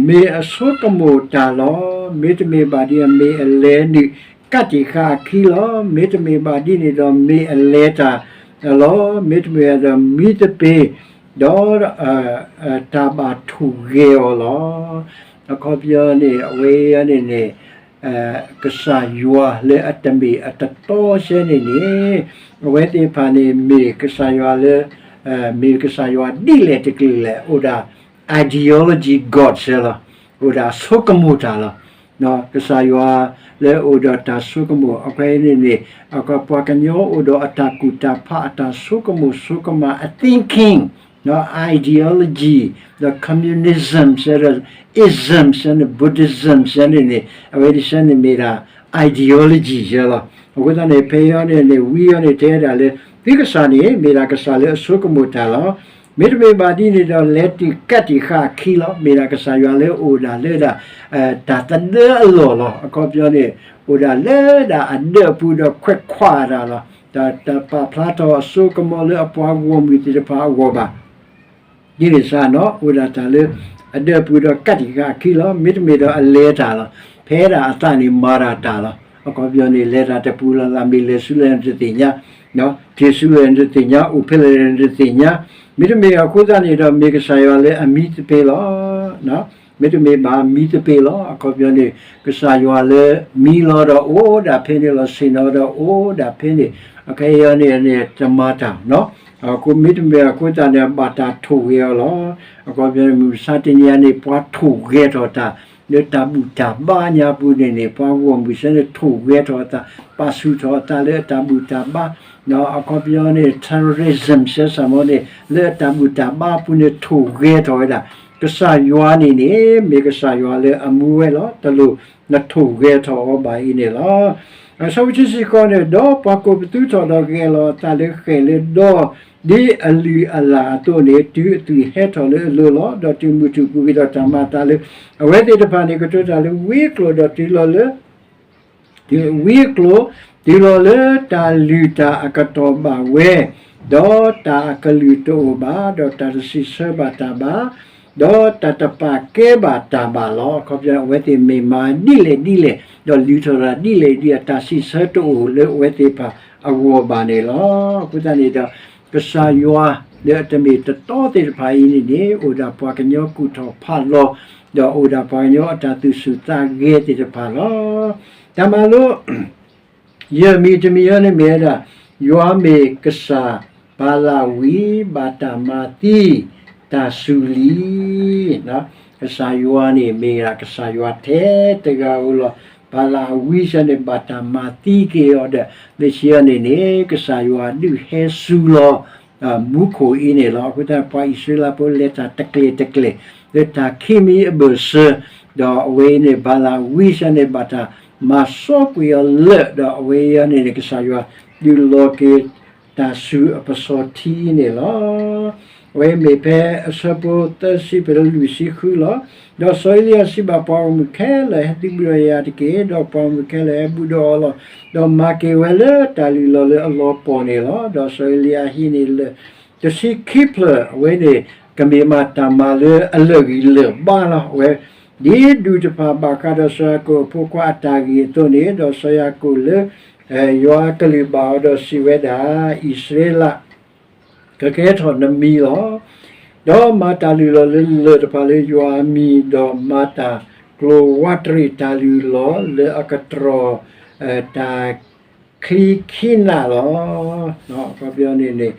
မ့ၢ်အဆိကမိၣ်တၢ်လီၤ. မ့တမ့ၢ်ဘၣ်ဒ်အံၤ မ့ၢ်အလဲၤနုာ်ကးတံာ်ဃာ်အခံလီၤ. မ့တမ့ၢ်ဘၣ်ဒ်န့ၣ်ဒီး မ့ၢ်အလဲၤတၢ်လီၤ. မ့တမ့ၢ်ဘၣ်ဒီးမံသပ့ၤ, ဒီး တၢ်ဘၣ်ထိၣ်ဂဲၤအီၤလီၤ. အခီပညီန့ၣ် အဝဲအံၤန့ၣ်န့ၣ် ကစၢ်ယွၤလၢအတမ့ၢ်အတတီဆဲန့ၣ်န့ၣ် အဝဲသ့ၣ်တဖၣ်န့ၣ် မ့ၢ်ကစၢ်ယွၤလၢ မ့ၢ်ကစၢ်ယွၤဒ်လဲၣ်တကလုာ်လဲၣ်, အိၣ်ဒၣ် ideology God ဆဲလီၤ. အိၣ်ဒၣ်အဆိကမိၣ်တၢ်လီၤ. ကစၢ်ယွၤလၢအအိၣ်ဒီးတၢ်ဆိကမိၣ် အခဲအံၤန့ၣ်န့ၣ် ပှၤကညီအိၣ်ဒီးအတၢ်ကူၣ်တၢ်ဖး အတၢ်ဆိကမိၣ်ဆိကမး အ thinking, ideology, ဒီး communism ဆဲဒီး ism ဆဲန့ၣ် Buddhism ဆဲန့ၣ်န့ၣ် အဝဲဒ်ဆဲန့ၣ်မ့ၢ်ဒၣ် ideology ဆဲလီၤ. အဃိသတးန့ၣ် ဖဲအံၤန့ၣ်န့ၣ် ဝံအံၤန့ၣ် တဲဒၣ်လၢ သုကစၢ်န့ၣ် မ့ၢ်ဒၣ်ကစၢ်လၢအဆိကမိၣ်တၢ်လီၤ. မ့တမ့ၢ်ဘၣ်ဒ်န့ၣ်ဒီး လဲၤတုၤကးတံာ်ဃာ်အခံလီၤ. မ့ၢ်ဒၣ်ကစၢ်ယွၤလၢအအိၣ်ဒၣ်လၢဒၣ် တၢ်သဒၢအလီၢ်လီၤ. အခီပညီန့ၣ် အိၣ်ဒၣ်လၢဒၣ်အဒၢးအပူၤဒီးခွဲးခွါတၢ်လီၤ. တၢ်တပာ်ဖျါထီၣ်အစိကမီၤလၢအပှၤဂီၢ်မုၢ်သ့ၣ်တဖၣ်အဂီၢ်ဘၣ်. ဒ်န့ၣ်စ့ၢ်နီၤ အိၣ်ဒၣ်တၢ်လၢ အဒၢးပူၤဒီးကးတံာ်ဃာ်အခံလီၤ. မ့တမ့ၢ်ဒီးအလဲၤတၢ်လီၤ. ဖဲဒၣ်အသးန့ၣ်မၤတၢ်တၢ်လီၤ. အခီပညီန့ၣ် လဲၤတၢ်တပူၤလၢ်လၢ် မ့ၢ်လဲၤဆူလဲၣ်န့ၣ်တသ့ၣ်ညါ, က့ၤဆူလဲၣ်န့ၣ်တသ့ၣ်ညါ, အိၣ်ဖဲလဲၣ်န့ၣ်တသ့ၣ်ညါ. မ့တမ့ၢ်အဃိသတးန့ၣ်ဒီး မ့ၢ်ကစၢ်ယွၤလၢအမံသပ့ၤလီၤ. မ့တမ့ၢ်ဘၣ်မံသပ့ၤလီၤ. အခီပညီန့ၣ် ကစၢ်ယွၤလၢမံလီၤဒီးအိၣ်ဒၣ်ဖဲန့ၣ်လီၤ. ဆ့ၣ်နီၤဒီးအိၣ်ဒၣ်ဖဲန့ၣ်. အခဲအံၤန့ၣ်န့ၣ် တမၤတၢ်နီၤ. အဃိမ့တမ့ၢ်အဃိသတးန့ၣ် ဘၣ်တၢ်ထိၣ်ဂဲၤအီၤလီၤ. အခီပညီန့ၣ် မုၢ်မဆါတနံၤအံၤန့ၣ် ပှၤထိၣ်ဂဲၤထီၣ်တၢ် လၢတၢ်ဘူၣ်တၢ်ဘါညါပူၤန့ၣ်န့ၣ် ပှၤဂီၢ်မုၢ်ဆဲန့ၣ်ထိၣ်ဂဲၤထီၣ်အသး, ပာ်ဆူၣ်ထီၣ်အသးလၢအတၢ်ဘူၣ်တၢ်ဘါ, အခီပညီန့ၣ် terrorism ဆဲစ့ၢ်မီၤန့ၣ် လၢအတၢ်ဘူၣ်တၢ်ဘါအပူၤန့ၣ်ထိၣ်ဂဲၤထီၣ်ဝဲဒၣ်. ကစၢ်ယွၤန့ၣ်န့ၣ် မ့ၢ်ကစၢ်ယွၤလၢအမူဝဲလီၤ. တလိၣ်နထိၣ်ဂဲၤထီၣ်အီၤဘၣ်အံၤန့ၣ်လီၤ. အဆၢဖိခံဆံဃိးန့ၣ် ဒီးပှၤကိးပသူထီၣ်ဒီးဂဲၤလီၤအသးလၢဃဲၣ်လၢဒီ ဒ်အလုၢ်အလၢ်အသိးန့ၣ် တုၤအသွံၣ်ဟဲထီၣ်လၢအလိၤလီၤ. ဒီးတုၤမုၢ်ထူၣ်ပူၤကွံာ်ဒီးတၢ်မၤအသးလၢ အဝဲသ့ၣ်တဖၣ်န့ၣ် ကတိၤတၢ်လၢဝံအကျိာ်ဒီးတုၤလီၤလၢ တုၤဝံအကျိာ် တုၤလီၤလၢတၢ်လုၢ်တၢ်အကတီၢ်ဘၣ်ဝဲ, ဒီးတၢ်အကလုၢ်တအိၣ်ဘၣ်, ဒီးတၢ်တစံးဆၢဘၣ်တၢ်ဘၣ်, ဒီးတၢ်တပာ်ကဲဘၣ်တၢ်ဘၣ်လီၤ. အခီပညီ အဝဲသ့ၣ်မ့ၢ်မၤဒ်လဲၣ်ဒ်လဲၣ်, ဒီးလုၢ်ထီၣ်တၢ်ဒ်လဲၣ်ဒ်လဲၣ် တၢ်စံးဆၢတအိၣ်လၢအဝဲသ့ၣ်တဖၣ်အဂီၢ်ဘၣ်န့ၣ်လီၤ. အဃိသတးန့ၣ်ဒီး ကစၢ်ယွၤလၢအတမ့ၢ်တတီသ့ၣ်တဖၣ်အံၤန့ၣ်န့ၣ် အိၣ်ဒၣ်ပှၤကညီကူၣ်ထီၣ်ဖးလီၤ, ဒီးအိၣ်ဒၣ်ပှၤကညီအတၢ်သူၣ်ဆူၣ်သးဂဲၤသ့ၣ်တဖၣ်လီၤ. တၢ်မၤလိ ယဲၢ်မံၤတမံၤအံၤန့ၣ်မ့ၢ်ဝဲဒၣ် ယွၤမ့ၢ်ကစၢ် ဘၤလးဝံၤ ဘၣ်တၢ်မၤသံ တၢ်စူၤလံ. ကစၢ်ယွၤန့ၣ်မ့ၢ်ဒၣ်ကစၢ်ယွၤထဲတဂၤဧိၤလီၤ. ဘၤလးဝံၤစ့ၢ်န့ၣ် ဘၣ်တၢ်မၤသံက့ၤအီၤဒီး မ့ၢ်ဆံးအီၤန့ၣ်န့ၣ် ကစၢ်ယွၤဒုးဟဲစူၤလီၤ မူခိၣ်အံၤန့ၣ်လီၤ. အဃိသတး ပှၤအံၣ်စရ့လးဖိလဲၤတၢ်တကျဲၤတကျဲၤ လၢတၢ်ခံမံၤအဘၢၣ်စၢၤ, ဒီးအဝဲအံၤန့ၣ် ဘၤလးဝံၤစ့ၢ်န့ၣ် ဘၣ်တၢ်မၤစီကွံာ်အီၤလၢာ် ဒီးအဝဲအံၤန့ၣ်န့ၣ် ကစၢ်ယွၤဒုးလီၤက့ၤ တၢ်စူၤအပစီၤထံန့ၣ်လီၤ. အဝဲမ့ၢ်ဖဲအဆၢဖိသၢဆံ ပတုၤလွံၢ်ဆံဃုလီၤ. ဒီးစီၤအ့လံယၤစံးဘၣ်ပှၤဂီၢ်မုၢ်ခဲလၢာ်, ဟဲသံဘူးဒီးယၤတက့ၢ်. ဒီးပှၤဂီၢ်မုၢ်ခဲလၢာ်ဟဲဘူးဒီးအီၤလီၤ. ဒီးမၤက့ၤဝဲလၢတၢ်လုၢ်လီၢ်လၢအလီၤပှီၢ်န့ၣ်လီၤ. ဒီးစီၤအ့လံယၤဟံးန့ၢ်လၢၢ် တဆံခံဖျၢၣ်, အဝဲန့ၣ် ကမ့ၢ်မးတၢ်မၤလၢအလၢာ်ဂံၢ်လၢာ်ဘါလီၤ. အဝဲ ဒ်ဒူၣ်တဖၣ်ဘၣ်ဃးဒီးစီၤယၤကိာ်အဖိခွါအတၢ်ဂ့ၢ်အသိးန့ၣ်, ဒီးစီၤယၤကိာ်လၢ ယွၤအကလုၢ်ဘၣ်အီၤဒီးစံးဝဲဒၣ်, အံၣ်စရ့လး ကကဲထီၣ်နမံၤလီၤ. ဒီးမၤတၢ်လုၢ်လီၢ်လၢလၢၢ်တဖၣ်လၢယွၤအမံၤ, ဒီးမၤတၢ်ကျိၤဝးတရံးတၢ်လုၢ်လီၢ်လၢအကတြီၢ် တၢ် ချံခံနးလီၤ. အခီပညီန့ၣ်န့ၣ်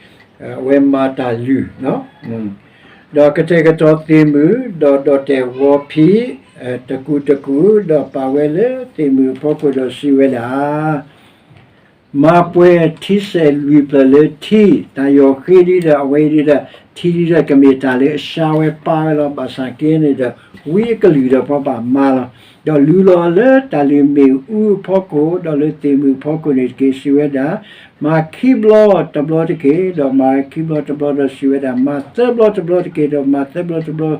အဝဲမၤတၢ်လုၢ်, ဒီးကတဲာ်ကတီၤသ့ၣ်မုၢ်, ဒီးဒီၣ်တဲာ်ဝီၤဖံး တကူာ်တကူာ်, ဒီးပာ်ဝဲလၢသ့ၣ်မုၢ်အဖီခိၣ်ဒီးစံးဝဲဒၣ်, မၤပှဲၤထံစဲးလွံၢ်ဖျၢၣ်လၢထံ, တၢ်ယီၢ်ဃ့ဒ်ဒီး အဝဲအံၤဒ်ဒီး ထံဒ်ဒီးကမ့ၢ်တၢ်လၢအစှၤဝဲပာ်ဝဲလီၤ. ဘၣ်ဆၣ်က့န့ၣ်ဒီး ဝံအကလုၢ်ဒီးပှၤဘၣ်မၤလီၤ. ဒီးလူလီၤလၢတၢ်လုၢ်မ့ၣ်အူအဖီခိၣ် ဒီးလၢသ့ၣ်မုၢ်အဖီခိၣ်န့ၣ်တက့ၢ်, စံးဝဲဒၣ်, မၤခံဘျီတဘျီတက့ၢ်, ဒီးမၤခံဘျီတဘျီဒီးစံးဝဲဒၣ်, မၤသၢဘျီတဘျီတက့ၢ်, ဒီးမၤသၢဘျီတဘျီ,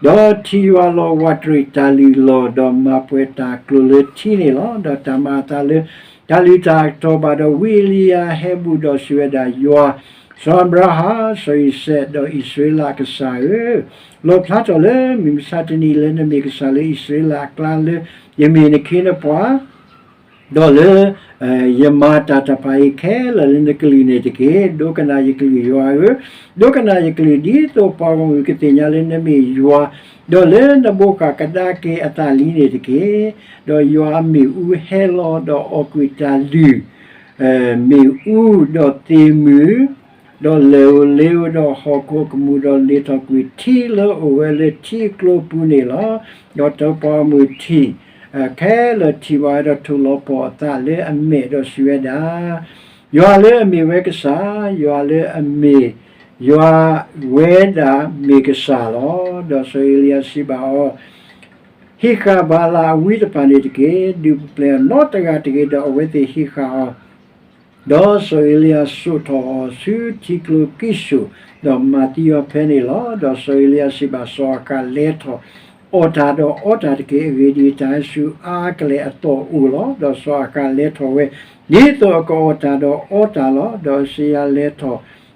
ဒီးထံယွၤလီၤဝးတရံးတၢ်လုၢ်လီၢ်, ဒီးမၤပှဲၤတၢ်ကျိၤလၢထံန့ၣ်လီၤ. ဒီးတၢ်မၤအသးလၢ တၢ်လုၢ်တၢ်အကတီၢ်ဘၣ်ဒီး ဝံအ့လံယၤဟဲဘူးဒီးစံးဝဲဒၣ်, ယွၤ, စီၤအၤဘြၤဟၣ်, စီၤအံၤစဲး, ဒီးအံၣ်စရ့လးအကစၢ်ဧၢ, လီၣ်ဖျါထီၣ်လၢမုၢ်မဆါတနံၤလၢနမ့ၢ်ကစၢ်လၢအံၣ်စရ့လးအကျါလၢ ယမ့ၢ်နခ့နပှၤ ဒီးလၢ ယမၤတၢ်တဖၣ်အံၤခဲလၢာ်လၢနကလုၢ်န့ၣ်တက့ၢ်. ဒိကနၣ်ယကလုၢ်ယွၤဧၢ, ဒိကနၣ်ယကလုၢ် ဒ်သိးပှၤဂီၢ်မုၢ်ကသ့ၣ်ညါလၢနမ့ၢ်ယွၤ, ဒီးလၢနဘိးဃၣ်ကဒါက့ၤအသးလံန့ၣ်တက့ၢ်. ဒီးယွၤအမ့ၣ်အူဟဲလီၤဒီးအီၣ်ကွံာ်တၢ်လုၢ် မ့ၣ်အူဒီးသ့ၣ်မုၢ်, ဒီးလဲၤဧိၤလ့ဧိၤဒီးဟီၣ်ခိၣ်ကမူၣ်, ဒီးလ့ၤထီၣ်ကွံာ်ထံလၢအအိၣ်ဝဲလၢထံအကျိပူၤန့ၣ်လီၤ. ဒီးတပှၤဂီၢ်မုၢ်ထံၣ် ခဲလၢာ်ထံၣ်ဘၣ်ဝဲဒီး ထိၣ်လီၤပှီၢ်အသးလၢအမဲာ်ဒီးစံးဝဲဒၣ်, ယွၤလၢအမ့ၢ်ဝဲကစၢ်, ယွၤလၢအမ့ၢ် ယွၤဝဲဒၣ်မ့ၢ်ကစၢ်လီၤ. ဒီးစီၤအ့လံယၤစံးဘၣ်အီၤ, ဟံးဃာ်ဘၤလးအဝံတဖၣ်န့ၣ်တက့ၢ်. ဒုးပျဲၢ်အီၤနီတဂၤတဂ့ၤ. ဒီးအဝဲသ့ၣ်ဟံးဃာ်အီၤ ဒီးစီၤအ့လံယၤစိာ်ထီၣ်အီၤဆူထံကျိကံၢ်စူၣ်, ဒီးမၤသံအီၤဖဲန့ၣ်လီၤ. ဒီးစီၤအ့လံယၤစံးဘၣ်စီၤအၤဃး, လဲၤထီၣ်အီၣ်တၢ်ဒီးအီတၢ်တက့ၢ်. အဂ့ၢ်ဒ်အံၤ, တၢ်ဟဲဆူအါကလဲာ်အသီၣ်အိၣ်လီၤ. ဒီးစီၤအၤဃးလဲၤထီၣ်ဝဲ ဒ်သိးအကအီၣ်တၢ်ဒီးအီတၢ်လီၤ. ဒီးစံယၤလဲၤထီၣ်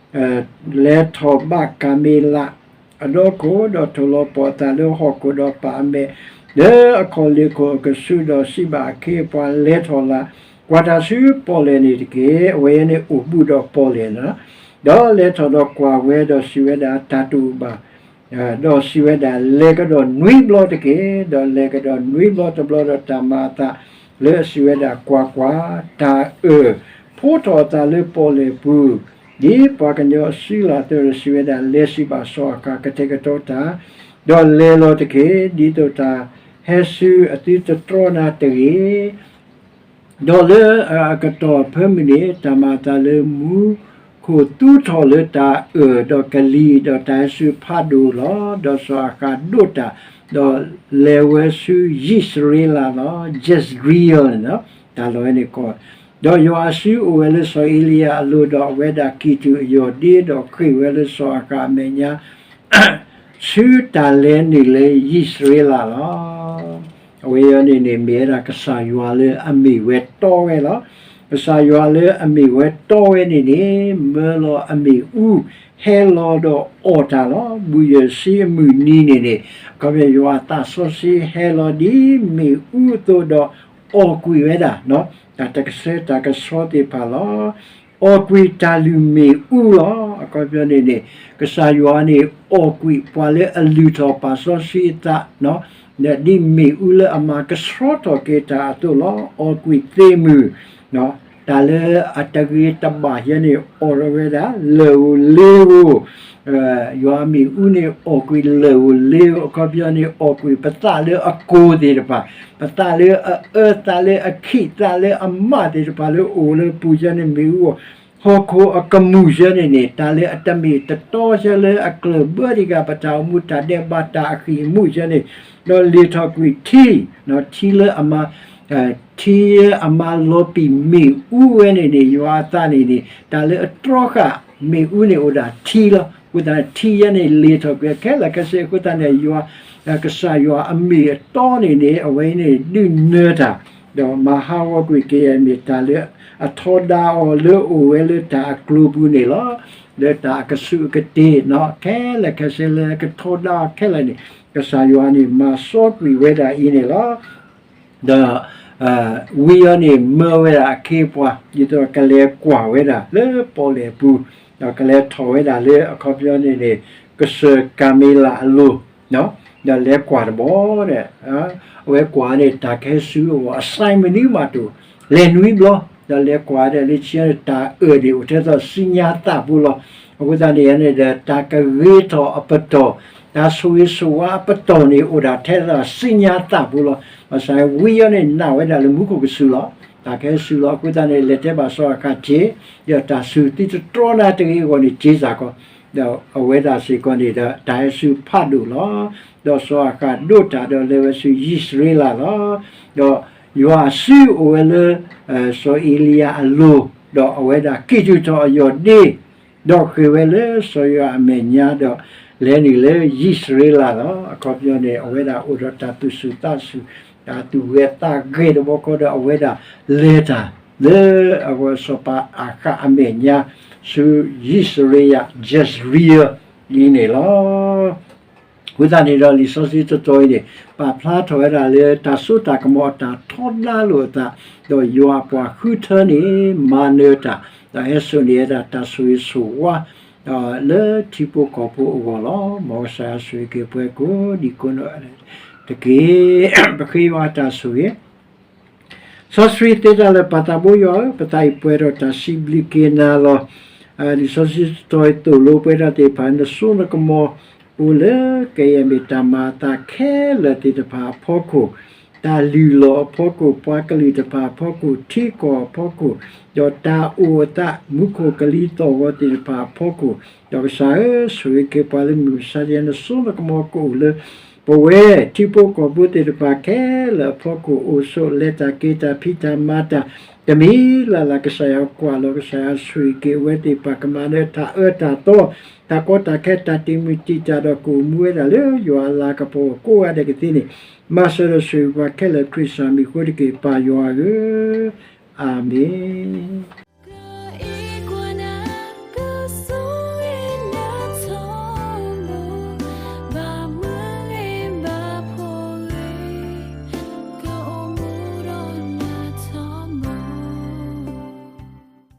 လဲၤထီၣ်ဘၣ်ကၤမ့လးအဒီခိၣ်, ဒီးထိၣ်လီၤပှီၢ်အသးလၢဟီၣ်ခိၣ်, ဒီးပာ်အမဲာ်လၢအခီၣ်လ့ၢ်ခိၣ်အကဆူး, ဒီးစံးဘၣ်အခ့အပှၤ, လဲၤထီၣ်လၢ ကွၢ်တၢ်ဆူပီၣ်လဲၣ်န့ၣ်တက့ၢ်. အဝဲန့ၣ်အိၣ်ဘူးဒီးပီၣ်လဲၣ်လီၤ. ဒီးလဲၤထီၣ်ဒီးကွၢ်ဝဲဒီးစံးဝဲဒၣ်, တၢ်တအိၣ်ဘၣ်. ဒီးစံးဝဲဒၣ်, လဲၤကဒီးနွံဘျီတက့ၢ်. ဒီးလဲၤကဒီးနွံဘျီတဘျီဒီးတၢ်မၤအသးလၢအစံးဝဲဒၣ်, ကွၢ်ကွၢ်, တၢ်အၢၣ်ဖှိၣ်ထီၣ်အသးလၢပီၣ်လဲၣ်ပူၤ, ဒ်ပှၤကညီအစုလီၤအသိးဒီးစံးဝဲဒၣ်, လဲၤစံးဘၣ်စီၤအၤဃးကတဲာ်ကတီၤတၢ်, ဒီးလဲၤလီၤတက့ၢ်. ဒ်သိးတၢ်ဟဲဆူအသုတတြီနၤတဂ့ၤ. ဒီးလၢအကတီၢ်ဖၢမုၢ်န့ၣ် တၢ်မၤအသးလၢမူခိၣ်သူထီၣ်လၢတၢ်အၢၣ်ဒီးကလံၤ, ဒီးတၢ်ဟဲဆူဖးဒိၣ်လီၤ. ဒီးစီၤအၤဃးဒိးတၢ်, ဒီးလဲၤဝဲဆူယံၣ်စရ့လးလီၤ. Jezreel န့ၣ်လီၤ, တၢ်လီၢ်ဝဲန့ၣ်ကီး, ဒီးယွၤအစုအိၣ်ဝဲလၢစီၤအ့လံယၤအလိၤ, ဒီးအဝဲဒၣ်ကံၢ်တူာ်အယီၢ်ဒ့, ဒီးဃ့ၢ်ဝဲလၢစီၤအၤဃးအမဲာ်ညါ ဆူတၢ်လဲၤနုာ်လၢယံၣ်စရ့လးလီၤ. အဝဲအံၤန့ၣ်န့ၣ် မ့ၢ်ဝဲဒၣ်ကစၢ်ယွၤလၢအမ့ၢ်ဝဲတီဝဲလီၤ. ကစၢ်ယွၤလၢအမ့ၢ်ဝဲတီဝဲန့ၣ်န့ၣ် မၢလီၤအမ့ၣ်အူ ဟဲလီၤဒီးအီၣ်တၢ်လီၤ. ဘူးယဲၢ်ဆံအမုၢ်နံၤန့ၣ်န့ၣ် အခီပညီယွၤအသးစီဆှံဟဲလီၤဒ်မ့ၣ်အူအသိးဒီး အီၣ်ကွံာ်ဝဲဒၣ် တၢ်တကဆှဲတၢ်ကဆှီသ့ၣ်တဖၣ်လီၤ. အီၣ်ကွံာ်တၢ်လုၢ်မ့ၣ်အူလီၤ. အခီပညီန့ၣ်န့ၣ် ကစၢ်ယွၤန့ၣ် အီၣ်ကွံာ်ပှၤလၢအလုၢ်ထီၣ်ပာ်စီဆှံအသး ဒ်မ့ၣ်အူလၢအမၤကဆှီထီၣ်က့ၤတၢ်အသိးလီၤ. အီၣ်ကွံာ်သ့ၣ်မုၢ် တၢ်လၢအတဂ့ၤတဘၣ်ယဲန့ၣ် အီၣ်ထီၣ်ဝဲဒၣ် လၢၢ်ဧိၤလ့ဧိၤ, ယွၤအမ့ၣ်အူန့ၣ် အီၣ်ကွံာ်လၢၢ်ဧိၤလ့ဧိၤ, အခီပညီန့ၣ် အီၣ်ကွံာ်ပသးလၢအကိၤသ့ၣ်တဖၣ်, ပသးလၢအအၢ, သးလၢအခံး, သးလၢအမးသ့ၣ်တဖၣ်လၢအိၣ်လၢပူၤယဲန့ၣ် မ့ၣ်အူအီၣ်, ဟီၣ်ခိၣ်အကမူၣ်ယဲန့ၣ်န့ၣ် တၢ်လၢအတမ့ၢ်တတီဆဲလၢအကျၢၢ်ဘၢတံၢ်ဃာ်ပတၢ်အိၣ်မူတၢ်ဒဲးဘးတၢ်အဃံၢ်အမူၣ်ယဲန့ၣ်, ဒီးလ့ၤထီၣ်ကွံာ်ထံ, ထံလၢအမၤ ထံလၢအမၤလီၤပံာ်မ့ၣ်အူဝဲန့ၣ်န့ၣ် ယွၤအသးန့ၣ်န့ၣ် တၢ်လၢအတြီဃာ်မ့ၣ်အူန့ၣ်အိၣ်ဒၣ်ထံလီၤ. အဃိသတးန့ၣ် ထံယဲန့ၣ် လ့ၤထီၣ်ကွံာ်ခဲလၢာ်ခဲဆ့အဃိသတးန့ၣ် ယွၤ, ကစၢ်ယွၤအမ့ၢ်အတီန့ၣ်န့ၣ် အဝဲအံၤန့ၣ် ဒုးနၢၤတၢ်, ဒီးမၤဟးဂီၤကွံာ်က့ၤအမ့ၢ်တၢ်လၢအထီဒါအီၤလၢအိၣ်ဝဲလၢတၢ်အကျိၤပူၤန့ၣ်လီၤ. လၢတၢ်အကဆူးအကတ့ၢ် ခဲလၢာ်ခဲဆ့လၢကထီဒါအီၤခဲလၢာ်န့ၣ် ကစၢ်ယွၤန့ၣ် မၤစီကွံာ်ဝဲဒၣ်အံၤန့ၣ်လီၤ. ဒီး ဝံအံၤန့ၣ် မၢဝဲဒၣ်အခ့အပှၤ ဒ်သိးကလဲၤကွၢ်ဝဲဒၣ်လၢပီၣ်လဲၣ်ပူၤ, ဒီးကလဲၤထီၣ်ဝဲဒၣ်လၢအခီပညီန့ၣ်န့ၣ် ကစၢၢ်ကၤမ့လးအလိၤ, ဒီးလဲၤကွၢ်တဘျီဒီး အဝဲကွၢ်န့ၣ် တၢ်ကဟဲဆူအဂီၢ် အစဲမနုၤမးတအိၣ်, လဲၤနွံဘျီ, ဒီးလဲၤကွၢ်ဒီးလၢခံန့ၣ် တၢ်အၢၣ်န့ၣ်အိၣ်ထဲသိးစုညါသၣ်ပူၤလီၤ. အဃိသတးန့ၣ်န့ၣ်ဒီး တၢ်ကဂ့ၤထီၣ်အပတီၢ်, တၢ်ဆိၣ်ဂ့ၤဆိၣ်ဝါအပတီၢ်န့ၣ် အိၣ်ဒၣ်ထဲသိးစုညါသၣ်ပူၤလီၤ. ဘၣ်ဆၣ်ဝံအံၤန့ၣ် နာ်ဝဲဒၣ်လၢမူခိၣ်ကစူၤလီၤ. တၢ်ကဟဲစူၤလီၤအဃိသတးန့ၣ် လဲၤတဲဘၣ်စီၤအၤဃးက့ၤ, ဒီးတၢ်စူၤသံတတြီနၤတဂ့ၤအဂီၢ်န့ၣ် က့ၤစ့ၢ်ကီး, ဒီးအဝဲဒၣ်စ့ၢ်ကီးန့ၣ်ဒီး တၢ်ဟဲစူၤဖးဒိၣ်လီၤ. ဒီးစီၤအၤဃးဒိးတၢ်ဒီးလဲၤဝဲဆူယံၡရ့လးလီၤ. ဒီးယွၤအစုအိၣ်ဝဲလၢ စီၤအ့လံယၤအလိၤ, ဒီးအဝဲဒၣ်က့ၤတုၤထီၣ်အယီၢ်ဒ့ ဒီးဃ့ၢ်ဝဲလၢစီၤယိၤအၤအမဲာ်ညါ, ဒီးလဲၤနုာ်လၢယံၡရ့လးလီၤ. အခီပညီန့ၣ် အဝဲဒၣ်အိၣ်ဒီးတၢ်သူၣ်ဆူၣ်သးဆူၣ်, တၢ်သူၣ်ဂဲၤသးဂဲၤတဘျီဃီဒီး အဝဲဒၣ်လဲၤတၢ်လၢအဝဲစီၤပၤအၤဃးအမဲာ်ညါ ဆူယံၡရ့ယၤ Jezreel အံၤန့ၣ်လီၤ. အဃိသတးန့ၣ်ဒီး လံာ်စီဆှံတတီၤအံၤန့ၣ် ပာ်ဖျါထီၣ်ဝဲဒၣ်လၢတၢ်စိတၢ်ကမီၤအတၢ်ထီဒါလိာ်အသး, ဒီးယွၤအပှၤဃုထၢန့ၣ် မၤနၢၤတၢ်, ဒီးဟဲစိာ်န့ၢ်ဝဲဒၣ်တၢ်ဆိၣ်ဂ့ၤဆိၣ်ဝါ လၢထံဖိကီၢ်ဖိအဂီၢ်လီၤ. မ်ကစၢ်ယွၤဆိၣ်ဂ့ၤက့ၤပှၤကိးဒံကိးနီၢ်တက့ၢ်. ပဃ့ယွၤအတၢ်ဆိၣ်ဂ့ၤ စီဆှံသ့တၢ်လၢာ် ပၢ်သးဘိယွၤဧၢ, ပသးအံၤပှဲၤဒီးတၢ်စံးဘျုးက့ၤနၤလီၤ. လံာ်စီဆှံတတီၤအံၤသိၣ်လိပှဲၤဒၣ်သ့ၣ်တဖၣ် နစိနကမီၤအိၣ်လၢ ကယဲၢ်မ့ၢ်တၢ်မၤအသးခဲလၢာ်သ့ၣ်တဖၣ်အဖီခိၣ်, တၢ်လုၢ်လီၢ်အဖီခိၣ်, ပှၤကလုာ်တဖၣ်အဖီခိၣ်, ထံကီၢ်အဖီခိၣ်, ဒီးတၢ်အိၣ်အသး မူခိၣ်ကလံၤသီၣ်ဂီၤသ့ၣ်တဖၣ်အဖီခိၣ်, ဒီးကစၢ်ဧၢ, ဆိၣ်ဂ့ၤက့ၤပှၤလၢမုၢ်မဆါတနံၤ နစိနကမီၤကအိၣ်လၢ ပဝဲထံဖိကီၢ်ဖိသ့ၣ်တဖၣ်ခဲလၢာ်အဖီခိၣ် အိၣ်ဆိးလဲၤတၢ်က့ၤတၢ် ဖံးတၢ်မၤတၢ် တမံၤလၢ်လၢ် ကစၢ်ယွၤကွၢ်လီၤ. ကစၢ်ယွၤဆိၣ်ဂ့ၤက့ၤအဝဲသ့ၣ်တဖၣ် ကမၤနၢၤတၢ်အၢတၢ်သီ, တၢ်ကီတၢ်ခဲ တၢ်တံာ်မုၢ်တံာ်တာ်ဒီး ကအိၣ်မူဝဲဒၣ်လၢယွၤအလၤကပီၤအကိးဂၤဒဲးကသ့န့ၣ်, မၤစၢၤဒီးဆိၣ်ဂ့ၤပှၤခဲလၢာ် ခရံာ်စၢ်မံၤအဃိတက့ၢ် ပၢ်ယွၤဧၢ, အၤမ့ၣ်.